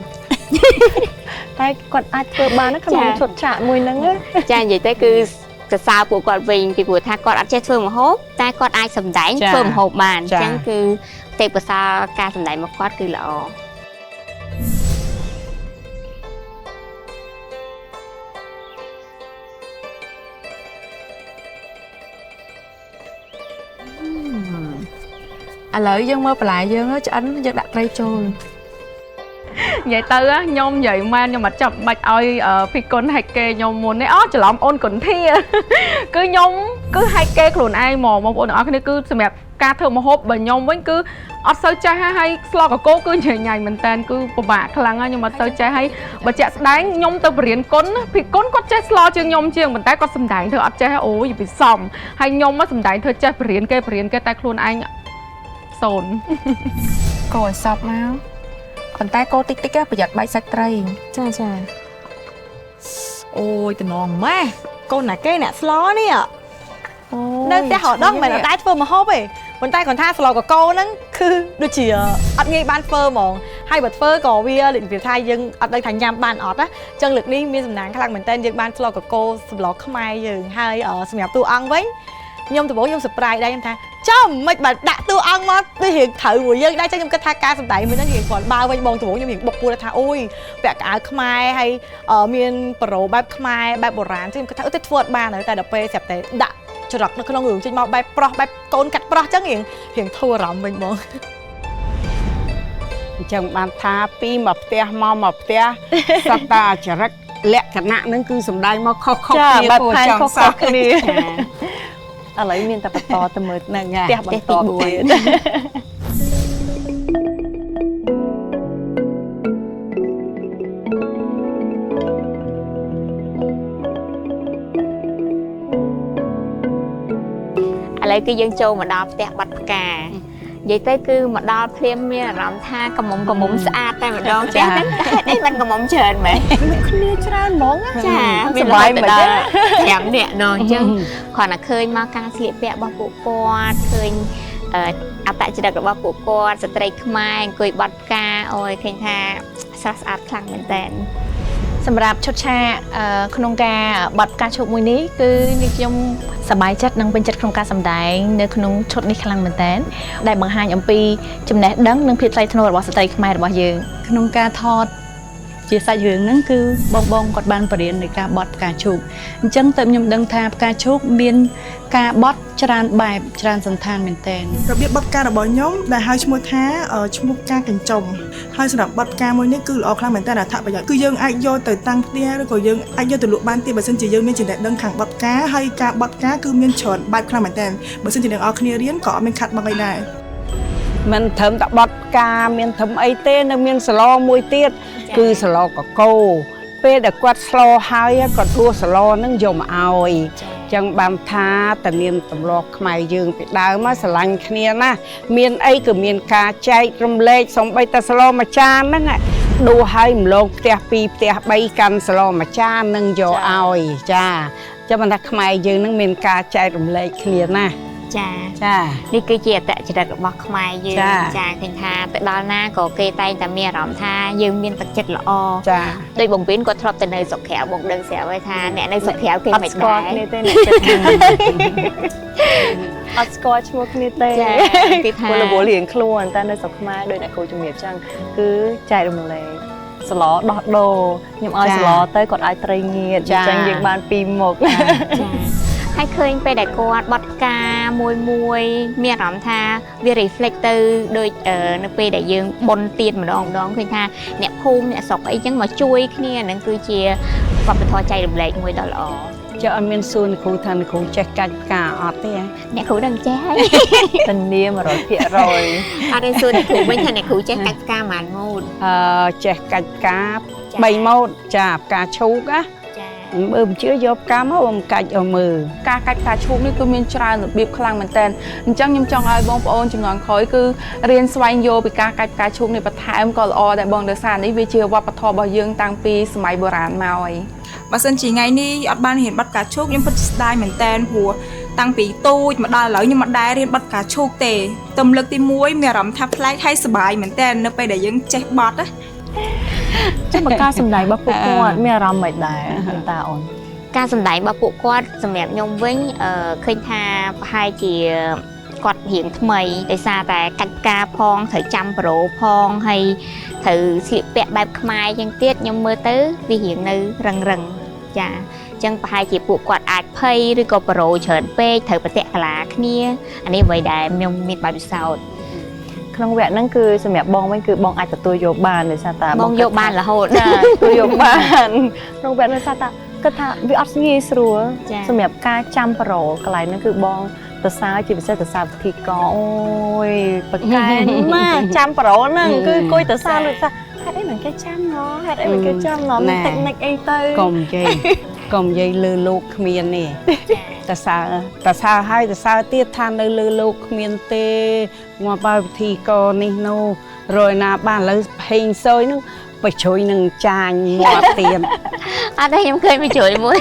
តែគាត់អាចធ្វើបានក្នុងឈុតឆាកមួយហ្នឹងចានិយាយទៅគឺសរសើរពួកគាត់វិញពីព្រោះថាគាត់អត់ចេះធ្វើម្ហូបតែគាត់អាចសម្ដែងធ្វើម្ហូបបានអញ្ចឹងគឺទេពកោសល្យការសម្ដែងរបស់គាត់គឺល្អឥឡូវយើងមើលបន្លែយើងឆ្អិនយើងដាក់ត្រីចូលនិយាយទៅខ្ញុំនិយាយមែនខ្ញុំអត់ចាំបាច់ឲ្យភីគុណហែកគេខ្ញុំមុនទេអូច្រឡំអូនគុណធាគឺខ្ញុំគឺហែកគេខ្លួនឯងហ្មងបងប្អូនទាំងអស់គ្នាគឺសម្រាប់ការធ្វើម្ហូបបើខ្ញុំវិញគឺអត់សូវចេះហើយស្លកកូគឺញញ៉ៃមែនតើគឺពិបាកខ្លាំងហើយខ្ញុំអត់សូវចេះហើយបើជាក់ស្ដែងខ្ញុំទៅបរៀនគុណភីគុណគាត់ចេះស្លជាងខ្ញុំជាងប៉ុន្តែគាត់សំដែងធ្វើអត់ចេះអូយពីសំហើយខ្ញុំមកសំដែងធ្វើចេះបរៀនគេបរៀនគេតែខ្លួនឯងសូន្យកោឲ្យសពមកប៉ុន្តែកោតិចតិចប្រយ័ត្នបែកសាច់ត្រីចាចាអូយតំណងម៉េះកូនណាគេអ្នកស្លនេះនៅផ្ទះរដងមិនដែរធ្វើម្ហូបទេប៉ុន្តែគាត់ថាស្លកកូហ្នឹងគឺដូចជាអត់ងាយបានធ្វើហ្មងហើយបើធ្វើក៏វារបៀបថាយើងអត់ដឹងថាញ៉ាំបានអត់ណាចឹងលើកនេះមានសំណាងខ្លាំងមែនតើយើងបានស្លកកូសម្លខ្មែរយើងហើយសម្រាប់តួអង្គវិញខ្ញុំដំបូងខ្ញុំ surprise ដែរខ្ញុំថាចំមិនបើដាក់តួអង្គមកដូចរៀងត្រូវមួយយើងដែរចឹងខ្ញុំគិតថាការសម្ដែងមួយហ្នឹងរៀងគ្រាន់បើវិញបងដំបូងខ្ញុំរៀងបុកពួរថាអូយពាក់កៅអៅខ្មែរហើយមានប្រូបែបខ្មែរបែបបុរាណចឹងខ្ញុំគិតថាអូទៅធ្វើអត់បានហើយតែដល់ពេលស្រាប់តែដាក់ចរិតនៅក្នុងរឿងចេញមកបែបប្រុសបែបកូនកាត់ប្រុសចឹងរៀងធូរអារម្មណ៍វិញបងអញ្ចឹងបានថាពីមកផ្ទះមកផ្ទះសត្វតាចរិតលក្ខណៈហ្នឹងគឺសម្ដែងមកខុសៗគ្នាបែបផែនខុសៗគ្នាឥឡូវមានតែបន្តទៅមើលផ្ទះបន្តទៀតឥឡូវគឺយើងចូលមកដល់ផ្ទះបាត់ផ្កានិយាយទៅគឺមកដល់ភ្លាមមានអារម្មណ៍ថាកំមុំស្អាតតែម្ដងផ្ទះហ្នឹងហេតុអីបានកំមុំច្រើនមែនគ្នាច្រើនហ្មងចាមានបាយមកដល់5នាក់ណោះអញ្ចឹងគ្រាន់តែឃើញមកការស្លៀកពាក់របស់ពួកគាត់ឃើញអត្តចរិតរបស់ពួកគាត់ស្ត្រីខ្មែរអង្គុយបាត់ផ្កាអូយឃើញថាស្រស់ស្អាតខ្លាំងមែនតើ សម្រាប់ឈុតឆាកក្នុងការបត់ផ្កាឈូកមួយនេះគឺនេះខ្ញុំសប្បាយចិត្តនិងពេញចិត្តក្នុងការសម្ដែងនៅក្នុងឈុតនេះខ្លាំងមែនទែនដែលបង្ហាញអំពីចំណេះដឹងនិងភាពថ្លៃថ្នូររបស់ស្ត្រីខ្មែររបស់យើងក្នុងការថតជាសាច់រឿងហ្នឹងគឺបងៗគាត់បានបរៀននៃការបត់ផ្កាឈូកអញ្ចឹងទៅខ្ញុំដឹងថាផ្កាឈូកមានការបត់ច្រើនបែបច្រើនសន្តានមែនទែនរបៀបបត់ផ្ការបស់ខ្ញុំដែលហៅឈ្មោះថាឈ្មោះផ្កាកញ្ចុំហើយសម្រាប់បត់ផ្កាមួយនេះគឺល្អខ្លាំងមែនទែនអត្ថប្រយោជន៍គឺយើងអាចយកទៅតាំងផ្ទះឬក៏យើងអាចយកទៅលក់បានទៀតបើសិនជាយើងមានចំណេះដឹងខាងបត់ផ្កាហើយការបត់ផ្កាគឺមានច្រើនបែបខ្លាំងមែនទែនបើសិនជាអ្នកនរគ្នារៀនក៏អត់មានខាត់បង់អីដែរមិនត្រឹមតែបត់ផ្កាមានត្រឹមអីទេនៅមានសឡមួយទៀតគឺសឡកកោពេលដែលគាត់ស្លហើយគាត់ដួសសឡនឹងយកមកឲ្យចឹងបានថាតែមានទម្លាប់ខ្មែរយើងពីដើមមកស្រឡាញ់គ្នាណាស់មានអីក៏មានការចែករំលែកសូម្បីតែសឡមួយចានហ្នឹងដួសឲ្យម្លងផ្ទះ2ផ្ទះ3កាន់សឡមួយចាននឹងយកឲ្យចាចាំបានថាខ្មែរយើងនឹងមានការចែករំលែកគ្នាណាស់ចាចានេះគឺជាអត្តចរិតរបស់ខ្មែរយើងចាឃើញថាទៅដល់ណាក៏គេតែងតែមានអារម្មណ៍ថាយើងមានទឹកចិត្តល្អចាដូចបងវិនគាត់ធ្លាប់ទៅនៅស្រុកក្រៅបងដឹងស្រាប់ហើយថាអ្នកនៅស្រុកក្រៅគេមិនដែរអត់ស្គាល់គ្នាទេអ្នកចិត្តអត់ស្គាល់ឈ្មោះគ្នាទេគេថារវល់រៀងខ្លួនតែនៅស្រុកខ្មែរដោយអ្នកគ្រូជំរាបចឹងគឺចែករំលែកសឡដោះដូរខ្ញុំឲ្យសឡទៅគាត់ឲ្យត្រីងៀតអញ្ចឹងយើងបានពីរមុខហើយឃើញពេលដែលគាត់បត់ផ្កាមួយមួយមានអារម្មណ៍ថាវា reflect ទៅដូចនៅពេលដែលយើងបុណ្យទៀនម្ដងម្ដងឃើញថាអ្នកភូមិអ្នកស្រុកអីចឹងមកជួយគ្នាហ្នឹងគឺជាវប្បធម៌ចែករំលែកមួយដ៏ល្អចុះអត់មានសួរអ្នកគ្រូថាអ្នកគ្រូចេះកាច់ផ្កាអត់ទេអ្នកគ្រូដឹងចេះហើយធានា100%អត់ទេសួរអ្នកគ្រូវិញថាអ្នកគ្រូចេះកាច់ផ្កាប៉ុន្មានម៉ូតចេះកាច់ផ្កា3ម៉ូតចាផ្កាឈូកណាមើលមិនជឿយកផ្កាមកបំកាច់ឲ្យមើលការកាច់ផ្កាឈូកនេះគឺមានច្រើនរបៀបខ្លាំងមែនទែនអញ្ចឹងខ្ញុំចង់ឲ្យបងប្អូនជំនាន់ក្រោយគឺរៀនស្វែងយល់ពីការកាច់ផ្កាឈូកនេះបន្ថែមក៏ល្អដែរបងដោយសារនេះវាជាវប្បធម៌របស់យើងតាំងពីសម័យបុរាណមកហើយបើសិនជាថ្ងៃនេះអត់បានរៀនបត់ផ្កាឈូកខ្ញុំពិតជាស្ដាយមែនទែនព្រោះតាំងពីទូចមកដល់ឥឡូវខ្ញុំមិនដែលរៀនបត់ផ្កាឈូកទេទំលើកទី1មានអារម្មណ៍ថាប្លែកហើយសប្បាយមែនទែននៅពេលដែលយើងចេះបត់ណាចាំបើការសម្ដែងរបស់ពួកគាត់មានអារម្មណ៍មិនដែរតាអូនការសម្ដែងរបស់ពួកគាត់សម្រាប់ខ្ញុំវិញឃើញថាប្រហែលជាគាត់រៀងថ្មីដោយសារតែកាច់ផ្កាផងត្រូវចាំប្រូផងហើយត្រូវស្លៀកពាក់បែបខ្មែរយ៉ាងទៀតខ្ញុំមើលទៅវារៀងនៅរឹងចាអញ្ចឹងប្រហែលជាពួកគាត់អាចភ័យឬក៏ប្រូច្រើនពេកត្រូវប្រតិកលាគ្នាអានេះអ្វីដែលខ្ញុំមានបទពិសោធន៍ក្នុងវគ្គហ្នឹងគឺសម្រាប់បងវិញគឺបងអាចទទួលយកបានដោយសារតាបងយកបានរហូតចាទទួលយកបានក្នុងវគ្គដោយសារតាគិតថាវាអត់ងាយស្រួលសម្រាប់ការចាំប្រូកន្លែងហ្នឹងគឺបងសរសើរជាពិសេសសរសើរពិធីករអូយប្រកែណាស់ចាំប្រូហ្នឹងគឺអង្គុយសរសើរលោកថាហេតុអីមិនគេចាំណោះហេតុអីមិនគេចាំណោះមានតិចនិចអីទៅកុំនិយាយកុំនិយាយលើលោកគ្មានទេតសើតសើហើយតសើទៀតថានៅលើលោកគ្មានទេមកបើពិធីករនេះនោះរយណាបានឥឡូវហេងសយនឹងបជ្រុយនឹងចាញមាត់ទៀតអត់ទេខ្ញុំឃើញបជ្រុយមួយ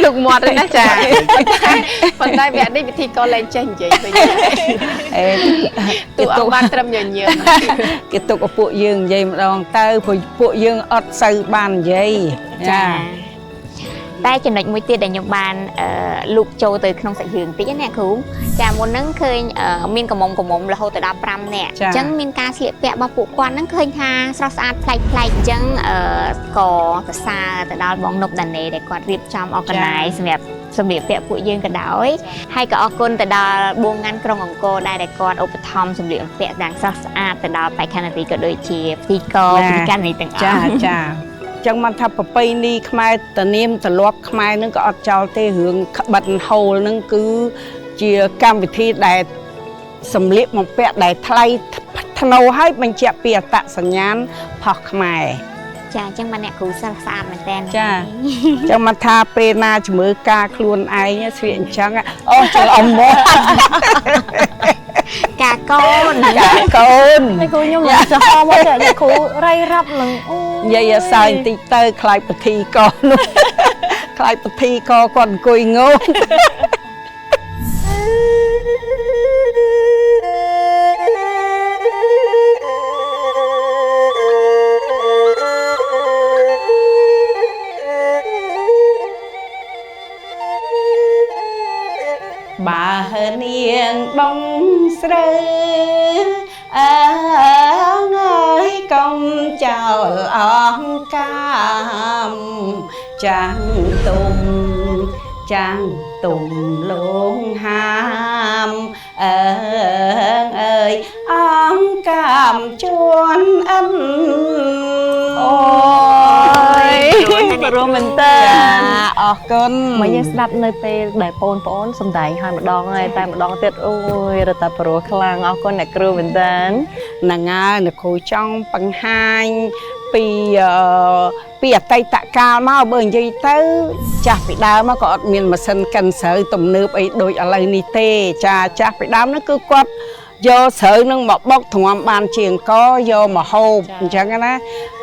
លោកមាត់ទេណាចាប៉ុន្តែវគ្គនេះពិធីករលែងចេះនិយាយវិញអេទូអត់បានត្រឹមញញឹមគេទុកឲ្យពួកយើងនិយាយម្ដងទៅព្រោះពួកយើងអត់សូវបាននិយាយចាតែចំណុចមួយទៀតដែលខ្ញុំបានលូកចូលទៅក្នុងសាច់រឿងតិចណាគ្រូចាមុនហ្នឹងឃើញមានកំមុំរហូតទៅដល់5នាក់អញ្ចឹងមានការស្លៀកពាក់របស់ពួកគាត់ហ្នឹងឃើញថាស្រស់ស្អាតប្លែកៗអញ្ចឹងក៏សរសើរទៅដល់បងនុបដាណេដែលគាត់រៀបចំ organize សម្រាប់សម្លៀកពាក់ពួកយើងក៏ដោយហើយក៏អរគុណទៅដល់បួងងាន់ក្រុងអង្គរដែរដែលគាត់ឧបត្ថម្ភសម្លៀកបំពាក់យ៉ាងស្រស់ស្អាតទៅដល់បេក្ខនារីក៏ដូចជាពិធីករពិធីការិនីទាំងអស់ចាចាចឹងបានថាប្រពៃណីខ្មែរតនាមទលាប់ខ្មែរនឹងក៏អត់ចោលទេរឿងក្បិនហូលនឹងគឺជាកម្មវិធីដែលសម្លៀកបំពាក់ដែលថ្លៃថ្នូរហើយបញ្ជាក់ពីអត្តសញ្ញាណផុសខ្មែរចាអញ្ចឹងបានអ្នកគ្រូសិស្សស្អាតមែនតើចាអញ្ចឹងមកថាពេលណាជំរឿការខ្លួនឯងស្វាអញ្ចឹងអូច្រឡំមកការកូនការកូនអ្នកគ្រូខ្ញុំមិនចោះមកតែអ្នកគ្រូរៃរាប់នឹងអូនិយាយឲ្យសើចបន្តិចទៅខ្លាចពិធីករនោះខ្លាចពិធីករគាត់អង្គុយងង បើនាងបងស្រូវអើយកុំចោលអង្កាមចាំងទុំចាំងទុំលងហាមអើអើយអង្កាមជួនអិនអូយព្រោះមែនតើអរគុណមកយើងស្ដាប់នៅពេលដែលបងប្អូនសំដែងហើយម្ដងហើយតែម្ដងទៀតអូយរត់តែព្រោះខ្លាំងអរគុណអ្នកគ្រូមែនតើហ្នឹងហើយអ្នកគ្រូចង់បង្ហាញពីអតីតកាលមកបើនិយាយទៅចាស់ពីដើមមកក៏អត់មានម៉ាស៊ីនកិនស្រូវទំនើបអីដូចឥឡូវនេះទេចាចាស់ពីដើមនោះគឺគាត់យកស្រូវនឹងមកបុកទ្រាំបានជាងកយកមកហូបអញ្ចឹងណា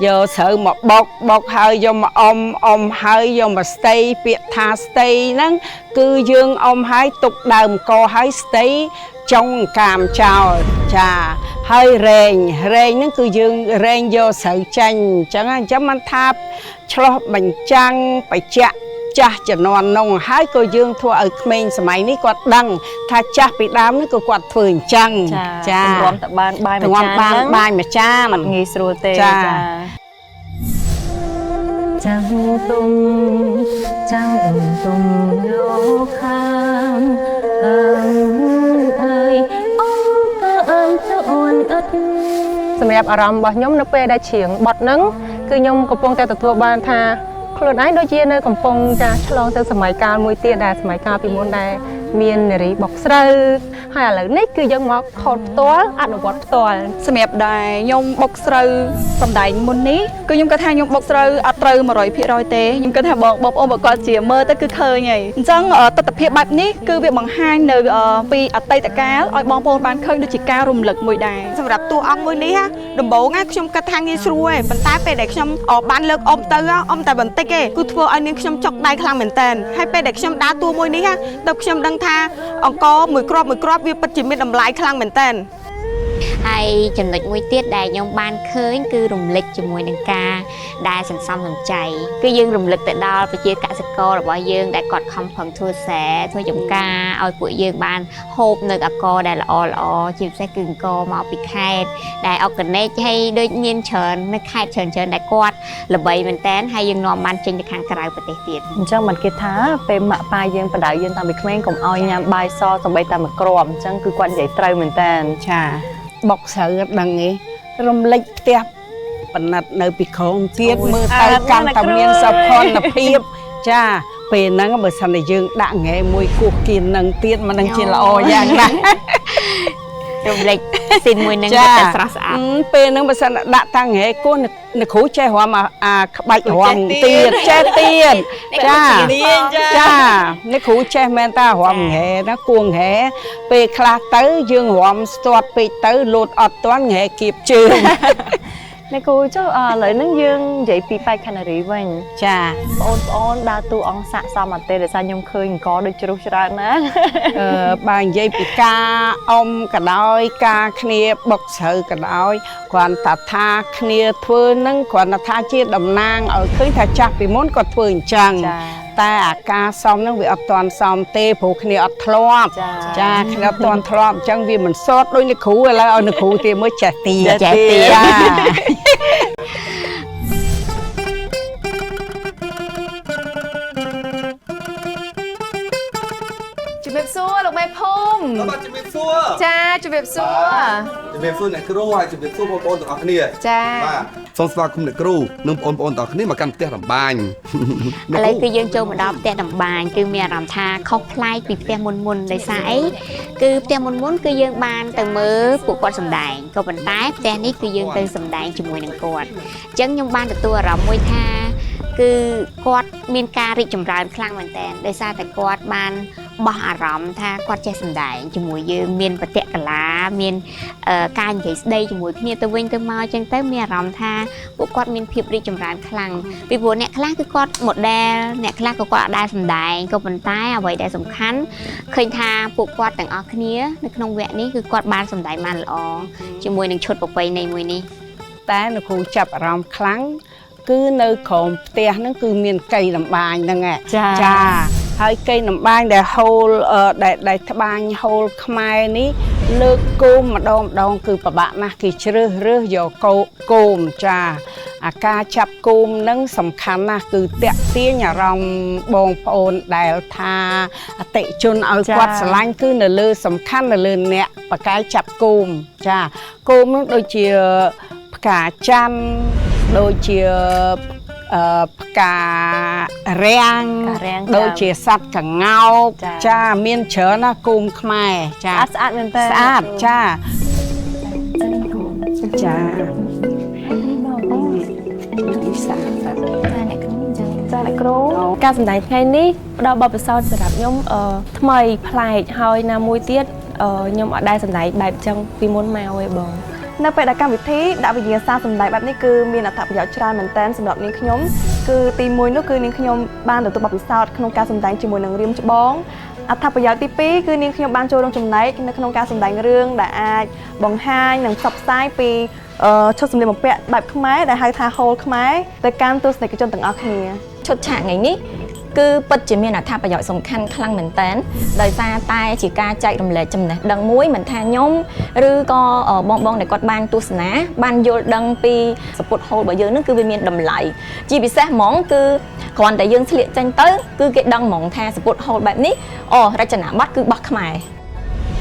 យកស្រូវមកបុកបុកហើយយកមកអុំហើយយកមកស្ទីពាក្យថាស្ទីហ្នឹងគឺយើងអុំហើយទុកដើមកហើយស្ទីចុងកាមចោលចាហើយរែងហ្នឹងគឺយើងរែងយកស្រូវចាញ់អញ្ចឹងមិនថាឆ្លោះបញ្ចាំងបច្ចៈចាស់ជំនាន់នោះហើយក៏យើងធ្វើឲ្យក្មេងសម័យនេះគាត់ដឹងថាចាស់ពីដើមនេះក៏គាត់ធ្វើអញ្ចឹងចាទម្រាំតែបានបាយមួយចានបានបាយមួយចានអត់ងាយស្រួលទេចាចាំងទុំចាំងទុំលោកខាងអើយអងក៏អើជួនអត់សម្រាប់អារម្មណ៍របស់ខ្ញុំនៅពេលដែលច្រៀងបទហ្នឹងគឺខ្ញុំកំពុងតែទទួលបានថាខ្លួនឯងដូចជានៅកំពុងចាឆ្លងទៅសម័យកាលមួយទៀតដែលសម័យកាលពីមុនដែលមាននារីបុកស្រូវហើយឥឡូវនេះគឺយើងមកខោតផ្ទាល់អនុវត្តផ្ទាល់សម្រាប់ដែលខ្ញុំបុកស្រូវសម្ដែងមុននេះគឺខ្ញុំគិតថាខ្ញុំបុកស្រូវអត់ត្រូវ 100% ទេខ្ញុំគិតថាបងប្អូនបើគាត់ជាមើលទៅគឺឃើញហើយអញ្ចឹងទស្សនភាពបែបនេះគឺវាបង្ហាញនៅពីអតីតកាលឲ្យបងប្អូនបានឃើញដូចជាការរំលឹកមួយដែរសម្រាប់តួអង្គមួយនេះដំបូងខ្ញុំគិតថាងាយស្រួលឯងប៉ុន្តែពេលដែលខ្ញុំបានលើកអុំទៅអុំតែបន្តិចទេគឺធ្វើឲ្យនាងខ្ញុំចុកដៃខ្លាំងមែនតើហើយពេលដែលខ្ញុំដើរតួមួយនេះទៅខ្ញុំដឹងថាអង្គមួយគ្រាប់មួយគ្រាប់វាពិតជាមានតម្លៃខ្លាំងមែនតើហើយចំណុចមួយទៀតដែលខ្ញុំបានឃើញគឺរំលឹកជាមួយនឹងការដែលសន្សំសំចៃគឺយើងរំលឹកទៅដល់ប្រជាកសិកររបស់យើងដែលគាត់ខំប្រឹងធ្វើស្រែធ្វើចម្ការឲ្យពួកយើងបានហូបនៅអករដែលល្អល្អជាពិសេសគឺអង្គមកពីខេត្តដែលអកណិចហើយដូចមានច្រើននៅខេត្តច្រើនច្រើនដែលគាត់ល្បីមែនតើហើយយើងនាំបានចេញទៅខាងក្រៅប្រទេសទៀតអញ្ចឹងមិនគេថាពេលម៉ាក់ប៉ាយើងបដៅយើងតាំងពីក្មេងកុំឲ្យញ៉ាំបាយសសំបីតែមួយគ្រាប់អញ្ចឹងគឺគាត់និយាយត្រូវមែនតើចាបុកស្រូវអត់ដឹងទេរំលេចផ្ទះប៉និតនៅពីក្រោមទៀតមើលទៅកាន់តែមានសោភ័ណភាពចាពេលហ្នឹងបើសិនតែយើងដាក់ង៉ែមួយគោះគៀននឹងទៀតមិននឹងជាល្អយ៉ាងណារំលេចស៊ីនមួយនឹងតែស្រស់ស្អាតពេលហ្នឹងបើសិនដាក់តាំងង៉ែគោះអ្នកគ្រូចេះរាំអាក្បាច់រាំទៀតចេះទៀតចាចាអ្នកគ្រូចេះមែនតារាំង៉ែណាគួងង៉ែពេលខ្លះទៅយើងរាំស្ទាត់ពេកទៅលោតអត់ទាន់ង៉ែគៀបជើងអ្នកគ្រូចុះឥឡូវហ្នឹងយើងនិយាយពីប៉ែកខាណារីវិញចាបងប្អូនដើរតួអង្គសាកសមអត់ទេដោយសារខ្ញុំឃើញអង្គដូចជ្រុះច្រើនណាស់បើនិយាយពីការអុំក៏ដោយការគ្នាបុកស្រូវក៏ដោយគ្រាន់តែថាគ្នាធ្វើហ្នឹងគ្រាន់តែថាជាតំណាងឲ្យឃើញថាចាស់ពីមុនក៏ធ្វើអញ្ចឹងតែអាការសមហ្នឹងវាអត់ទាន់សមទេព្រោះគ្នាអត់ធ្លាប់ចាគ្នាអត់ទាន់ធ្លាប់អញ្ចឹងវាមិនសតដូចអ្នកគ្រូឥឡូវឲ្យអ្នកគ្រូទៀតមើលចេះទៀតចេះទៀតចាជំរាបសួរលោកមេភូមិបាទជំរាបសួរចាជំរាបសួរជំរាបសួរអ្នកគ្រូហើយជំរាបសួរបងប្អូនទាំងអស់គ្នាចាបាទសូមស្វាគមន៍អ្នកគ្រូនិងបងប្អូនទាំងអស់គ្នាមកកាន់ផ្ទះតម្បាញឥឡូវគឺយើងចូលមកដល់ផ្ទះតម្បាញគឺមានអារម្មណ៍ថាខុសប្លែកពីផ្ទះមុនមុនដោយសារអីគឺផ្ទះមុនមុនគឺយើងបានទៅមើលពួកគាត់សម្ដែងក៏ប៉ុន្តែផ្ទះនេះគឺយើងទៅសម្ដែងជាមួយនឹងគាត់អញ្ចឹងខ្ញុំបានទទួលអារម្មណ៍មួយថាគឺគាត់មានការរីកចម្រើនខ្លាំងមែនទែនដោយសារតែគាត់បានបោះអារម្មណ៍ថាគាត់ចេះសម្ដែងជាមួយយើងមានបតិកលាមានការនិយាយស្ដីជាមួយគ្នាទៅវិញទៅមកអញ្ចឹងទៅមានអារម្មណ៍ថាពួកគាត់មានភាពរីកចម្រើនខ្លាំងពីព្រោះអ្នកខ្លះគឺគាត់ model អ្នកខ្លះក៏គាត់អត់ដែលសម្ដែងក៏ប៉ុន្តែអ្វីដែលសំខាន់ឃើញថាពួកគាត់ទាំងអស់គ្នានៅក្នុងវគ្គនេះគឺគាត់បានសម្ដែងបានល្អជាមួយនឹងឈុតប្រពៃណីមួយនេះតែលោកគ្រូចាប់អារម្មណ៍ខ្លាំងគឺនៅក្រោមផ្ទះហ្នឹងគឺមានកៃលំបាញហ្នឹងចា ហើយគេតម្បាញដែលហូលដែលត្បាញហូលខ្មែរនេះលើកគោមម្ដងម្ដងគឺពិបាកណាស់គេជ្រើសរើសយកគោមចាអាការចាប់គោមនឹងសំខាន់ណាស់គឺតាក់ទាញអារម្មណ៍បងប្អូនដែលថាអតិជនឲ្យគាត់ស្រឡាញ់គឺនៅលើសំខាន់នៅលើអ្នកបកាយចាប់គោមចាគោមនឹងដូចជាផ្កាច័ន្ទដូចជាផ្ការាំងដូចជាសត្វក្ងោកចាមានច្រើនណាស់គោមខ្មែរចាស្អាតមែនតើស្អាតចាចាចាអ្នកគ្រូការសម្ដែងថ្ងៃនេះផ្ដល់បទពិសោធន៍សម្រាប់ខ្ញុំថ្មីប្លែកហើយណាមួយទៀតខ្ញុំអត់ដែលសម្ដែងបែបចឹងពីមុនមកទេបងនៅពេលដែលកម្មវិធីដាក់វិញ្ញាសាសម្ដែងបែបនេះគឺមានអត្ថប្រយោជន៍ច្រើនមែនទែនសម្រាប់នាងខ្ញុំគឺទី1នោះគឺនាងខ្ញុំបានទទួលបទពិសោធន៍ក្នុងការសម្ដែងជាមួយនឹងរៀមច្បងអត្ថប្រយោជន៍ទី2គឺនាងខ្ញុំបានចូលរួមចំណែកនៅក្នុងការសម្ដែងរឿងដែលអាចបង្ហាញនិងផ្សព្វផ្សាយពីឈុតសម្លៀកបំពាក់បែបខ្មែរដែលហៅថាហូលខ្មែរទៅកាន់ទស្សនិកជនទាំងអស់គ្នាឈុតឆាកថ្ងៃនេះគឺពិតជាមានអត្ថប្រយោជន៍សំខាន់ខ្លាំងមែនតើដោយសារតែជាការចែករំលែកចំណេះដឹងមួយមិនថាខ្ញុំឬក៏បងដែលគាត់បានទស្សនាបានយល់ដឹងពីសពុតហូលរបស់យើងនឹងគឺវាមានតម្លៃជាពិសេសហ្មងគឺគ្រាន់តែយើងស្លៀកចេញទៅគឺគេដឹងហ្មងថាសពុតហូលបែបនេះអូរចនាបថគឺរបស់ខ្មែរ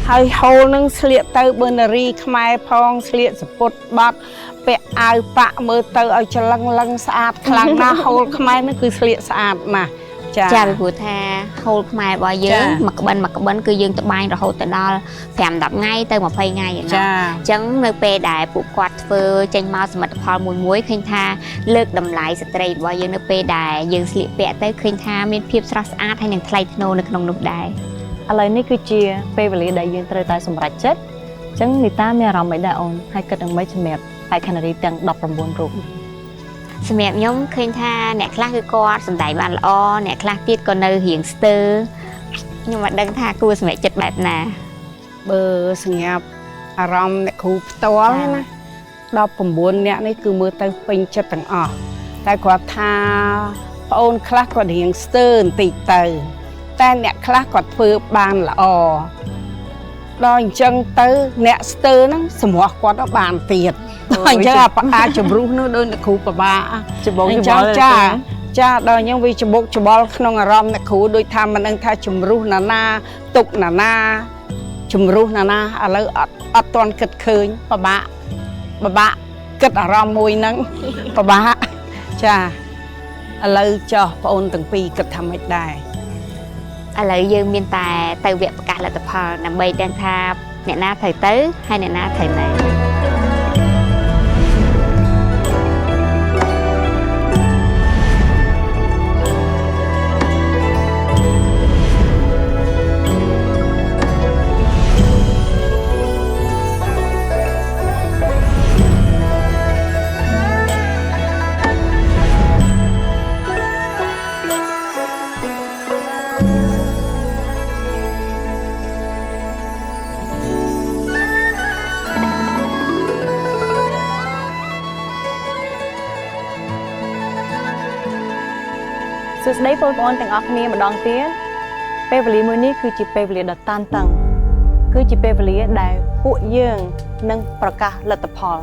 ហើយហូលនឹងស្លៀកទៅបើនារីខ្មែរផងស្លៀកសពុតបត់ពាក់អាវប៉ាក់មើលទៅឲ្យច្រឡឹងលឹងស្អាតខ្លាំងណាស់ហូលខ្មែរនឹងគឺស្លៀកស្អាតណាស់ចាពីព្រោះថាហូលខ្មែររបស់យើងមួយក្បិនមួយក្បិនគឺយើងត្បាញរហូតទៅដល់5 10ថ្ងៃទៅ20ថ្ងៃឯណោះអញ្ចឹងនៅពេលដែលពួកគាត់ធ្វើចេញមកសមិទ្ធផលមួយមួយឃើញថាលើកតម្លៃស្ត្រីរបស់យើងនៅពេលដែលយើងស្លៀកពាក់ទៅឃើញថាមានភាពស្រស់ស្អាតហើយនិងថ្លៃថ្នូរនៅក្នុងនោះដែរឥឡូវនេះគឺជាពេលវេលាដែលយើងត្រូវតែសម្រេចចិត្តអញ្ចឹងនីតាមានអារម្មណ៍មិនដែរអូនហើយគិតនឹងមិនសម្រាប់បេក្ខនារីទាំង19រូបសម្រាប់ខ្ញុំឃើញថាអ្នកខ្លះគឺគាត់សម្ដែងបានល្អអ្នកខ្លះទៀតក៏នៅរៀងស្ទើរខ្ញុំមិនដឹងថាគួរសម្រេចចិត្តបែបណាបើសម្រាប់អារម្មណ៍អ្នកគ្រូផ្ទាល់ណា19អ្នកនេះគឺមើលទៅពេញចិត្តទាំងអស់តែគាត់ថាប្អូនខ្លះគាត់រៀងស្ទើរបន្តិចទៅតែអ្នកខ្លះគាត់ធ្វើបានល្អដល់អញ្ចឹងទៅអ្នកស្ទើរហ្នឹងសម្រស់គាត់បានទៀតអញ្ចឹងអាជំរុះនោះដូចអ្នកគ្រូពិបាកច្បងច្បល់ចាចាដល់អញ្ចឹងវាច្បុកច្បល់ក្នុងអារម្មណ៍អ្នកគ្រូដូចថាមិនដឹងថាជំរុះណាណាទុកណាណាជំរុះណាណាឥឡូវអត់ទាន់គិតឃើញពិបាកគិតអារម្មណ៍មួយហ្នឹងពិបាកចាឥឡូវចោះប្អូនទាំងពីរគិតថាម៉េចដែរឥឡូវយើងមានតែទៅវគ្គប្រកាសលទ្ធផលដើម្បីដឹងថាអ្នកណាត្រូវទៅហើយអ្នកណាត្រូវនៅសួស្តីបងប្អូនទាំងអស់គ្នាម្ដងទៀតពេលវេលាមួយនេះគឺជាពេលវេលាដ៏តានតឹងគឺជាពេលវេលាដែលពួកយើងនឹងប្រកាសលទ្ធផល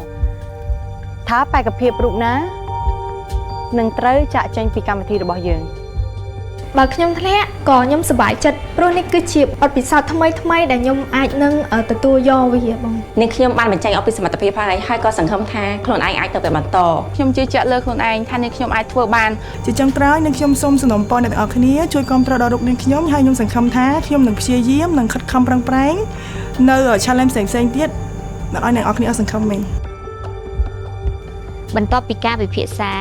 ថាបេក្ខភាពរូបណានឹងត្រូវចាកចេញពីកម្មវិធីរបស់យើងបើខ្ញុំធ្លាក់ក៏ខ្ញុំសប្បាយចិត្តព្រោះនេះគឺជាបទពិសោធន៍ថ្មីៗដែលខ្ញុំអាចនឹងទទួលយកវាបងនាងខ្ញុំបានបញ្ចេញអស់ពីសមត្ថភាពហើយហើយក៏សង្ឃឹមថាខ្លួនឯងអាចទៅតែបន្តខ្ញុំជឿជាក់លើខ្លួនឯងថានាងខ្ញុំអាចធ្វើបានជាចុងក្រោយនាងខ្ញុំសូមសំណូមពរអ្នកទាំងអស់គ្នាជួយគាំទ្រដល់រូបនាងខ្ញុំហើយខ្ញុំសង្ឃឹមថាខ្ញុំនឹងព្យាយាមនិងខិតខំប្រឹងប្រែងនៅ challenge ផ្សេងៗទៀតឲ្យអ្នកទាំងអស់គ្នាអស់សង្ឃឹមវិញបន្ទាប់ពីការពិភាក្សា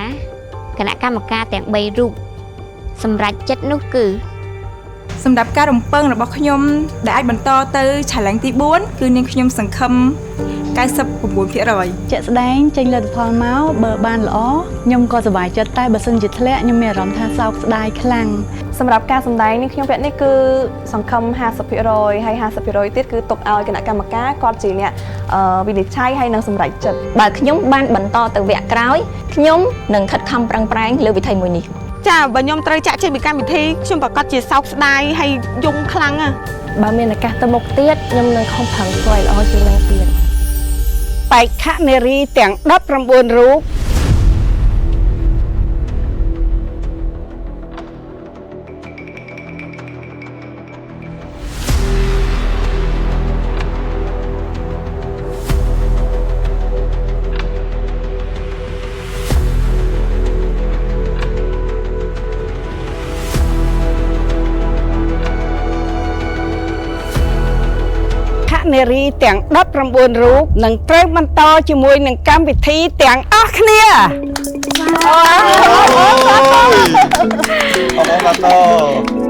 គណៈកម្មការទាំង3រូបសម្រាប់ចិត្តនោះគឺសម្រាប់ការរំពឹងរបស់ខ្ញុំដែលអាចបន្តទៅ challenge ទី4គឺនាងខ្ញុំសង្ឃឹម 99% ជាក់ស្ដែងចេញលទ្ធផលមកបើបានល្អខ្ញុំក៏សប្បាយចិត្តតែបើសិនជាធ្លាក់ខ្ញុំមានអារម្មណ៍ថាសោកស្ដាយខ្លាំងសម្រាប់ការសម្ដែងនេះខ្ញុំវគ្គនេះគឺសង្ឃឹម 50% ហើយ 50% ទៀតគឺទុកឲ្យគណៈកម្មការគាត់ជាអ្នកវិនិច្ឆ័យហើយនឹងសម្រេចចិត្តបើខ្ញុំបានបន្តទៅវគ្គក្រោយខ្ញុំនឹងខិតខំប្រឹងប្រែងលើវិថីមួយនេះ ចាបើខ្ញុំត្រូវចាក់ចេញពីកម្មវិធីខ្ញុំប្រកាសជាសោកស្ដាយហើយយំខ្លាំងណាស់ បើមានឱកាសទៅមុខទៀតខ្ញុំនឹងខំប្រឹងធ្វើឲ្យល្អជាងនឹងទៀត បេក្ខនារីទាំង19រូប នារីទាំង19រូបនឹងត្រូវបន្តជាមួយនឹងកម្មវិធីទាំងអស់គ្នា អបអរសាទរ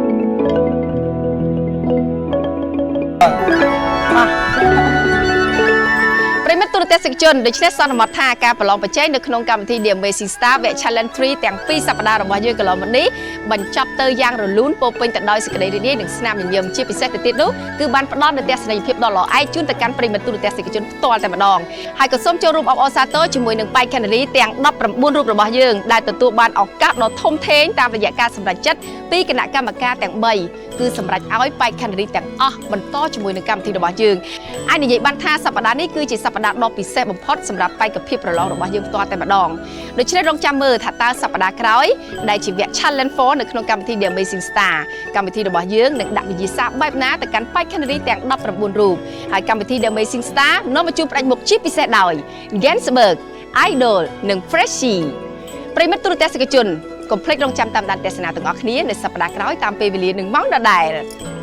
ប្រិមិត្តទូរទស្សនិកជនដូច្នេះសន្មតថាការប្រឡងប្រជែងនៅក្នុងកម្មវិធី The Amazing Star វគ្គ Challenge 3ទាំងពីរសប្តាហ៍របស់យើងកន្លងមកនេះបញ្ចប់ទៅយ៉ាងរលូនពោពេញទៅដោយសេចក្តីរីករាយនិងស្នាមញញឹមជាពិសេសទៅទៀតនោះគឺបានផ្ដល់នូវទស្សនីយភាពដ៏ល្អឯកជូនទៅកាន់ប្រិមិត្តទូរទស្សនិកជនផ្ទាល់តែម្ដងហើយក៏សូមចូលរួមអបអរសាទរជាមួយនឹងបេក្ខនារីទាំង19រូបរបស់យើងដែលទទួលបានឱកាសដ៏ធំធេងតាមរយៈការសម្រេចចិត្តពីគណៈកម្មការទាំង3គឺសម្រេចឲ្យបេក្ខនារីទាំងអស់បន្តជាមួយនឹងកម្មវិធីរបស់យើងអាចនិយាយបានថាសប្តាហ៍នេះគឺជាសប្តាហ៍ដ៏ពិសេសបំផុតសម្រាប់បេក្ខភាពប្រឡងរបស់យើងផ្ទាល់តែម្ដងដូច្នេះរងចាំមើលថាតើសប្តាហ៍ក្រោយដែលជាវគ្គ Challenge 4នៅក្នុងកម្មវិធី The Amazing Star កម្មវិធីរបស់យើងនឹងដាក់វិញ្ញាសាបែបណាទៅកាន់បេក្ខនារីទាំង19រូបហើយកម្មវិធី The Amazing Star នាំមកជួបផ្ដាច់មុខជាពិសេសដោយ Gainsbourg Idol និង Freshie ប្រិមិត្តទូរទស្សនិកជនកុំភ្លេចរងចាំតាមដានទស្សនាទាំងអស់គ្នានៅសប្តាហ៍ក្រោយតាមពេលវេលានឹងម៉ោងដដែល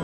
។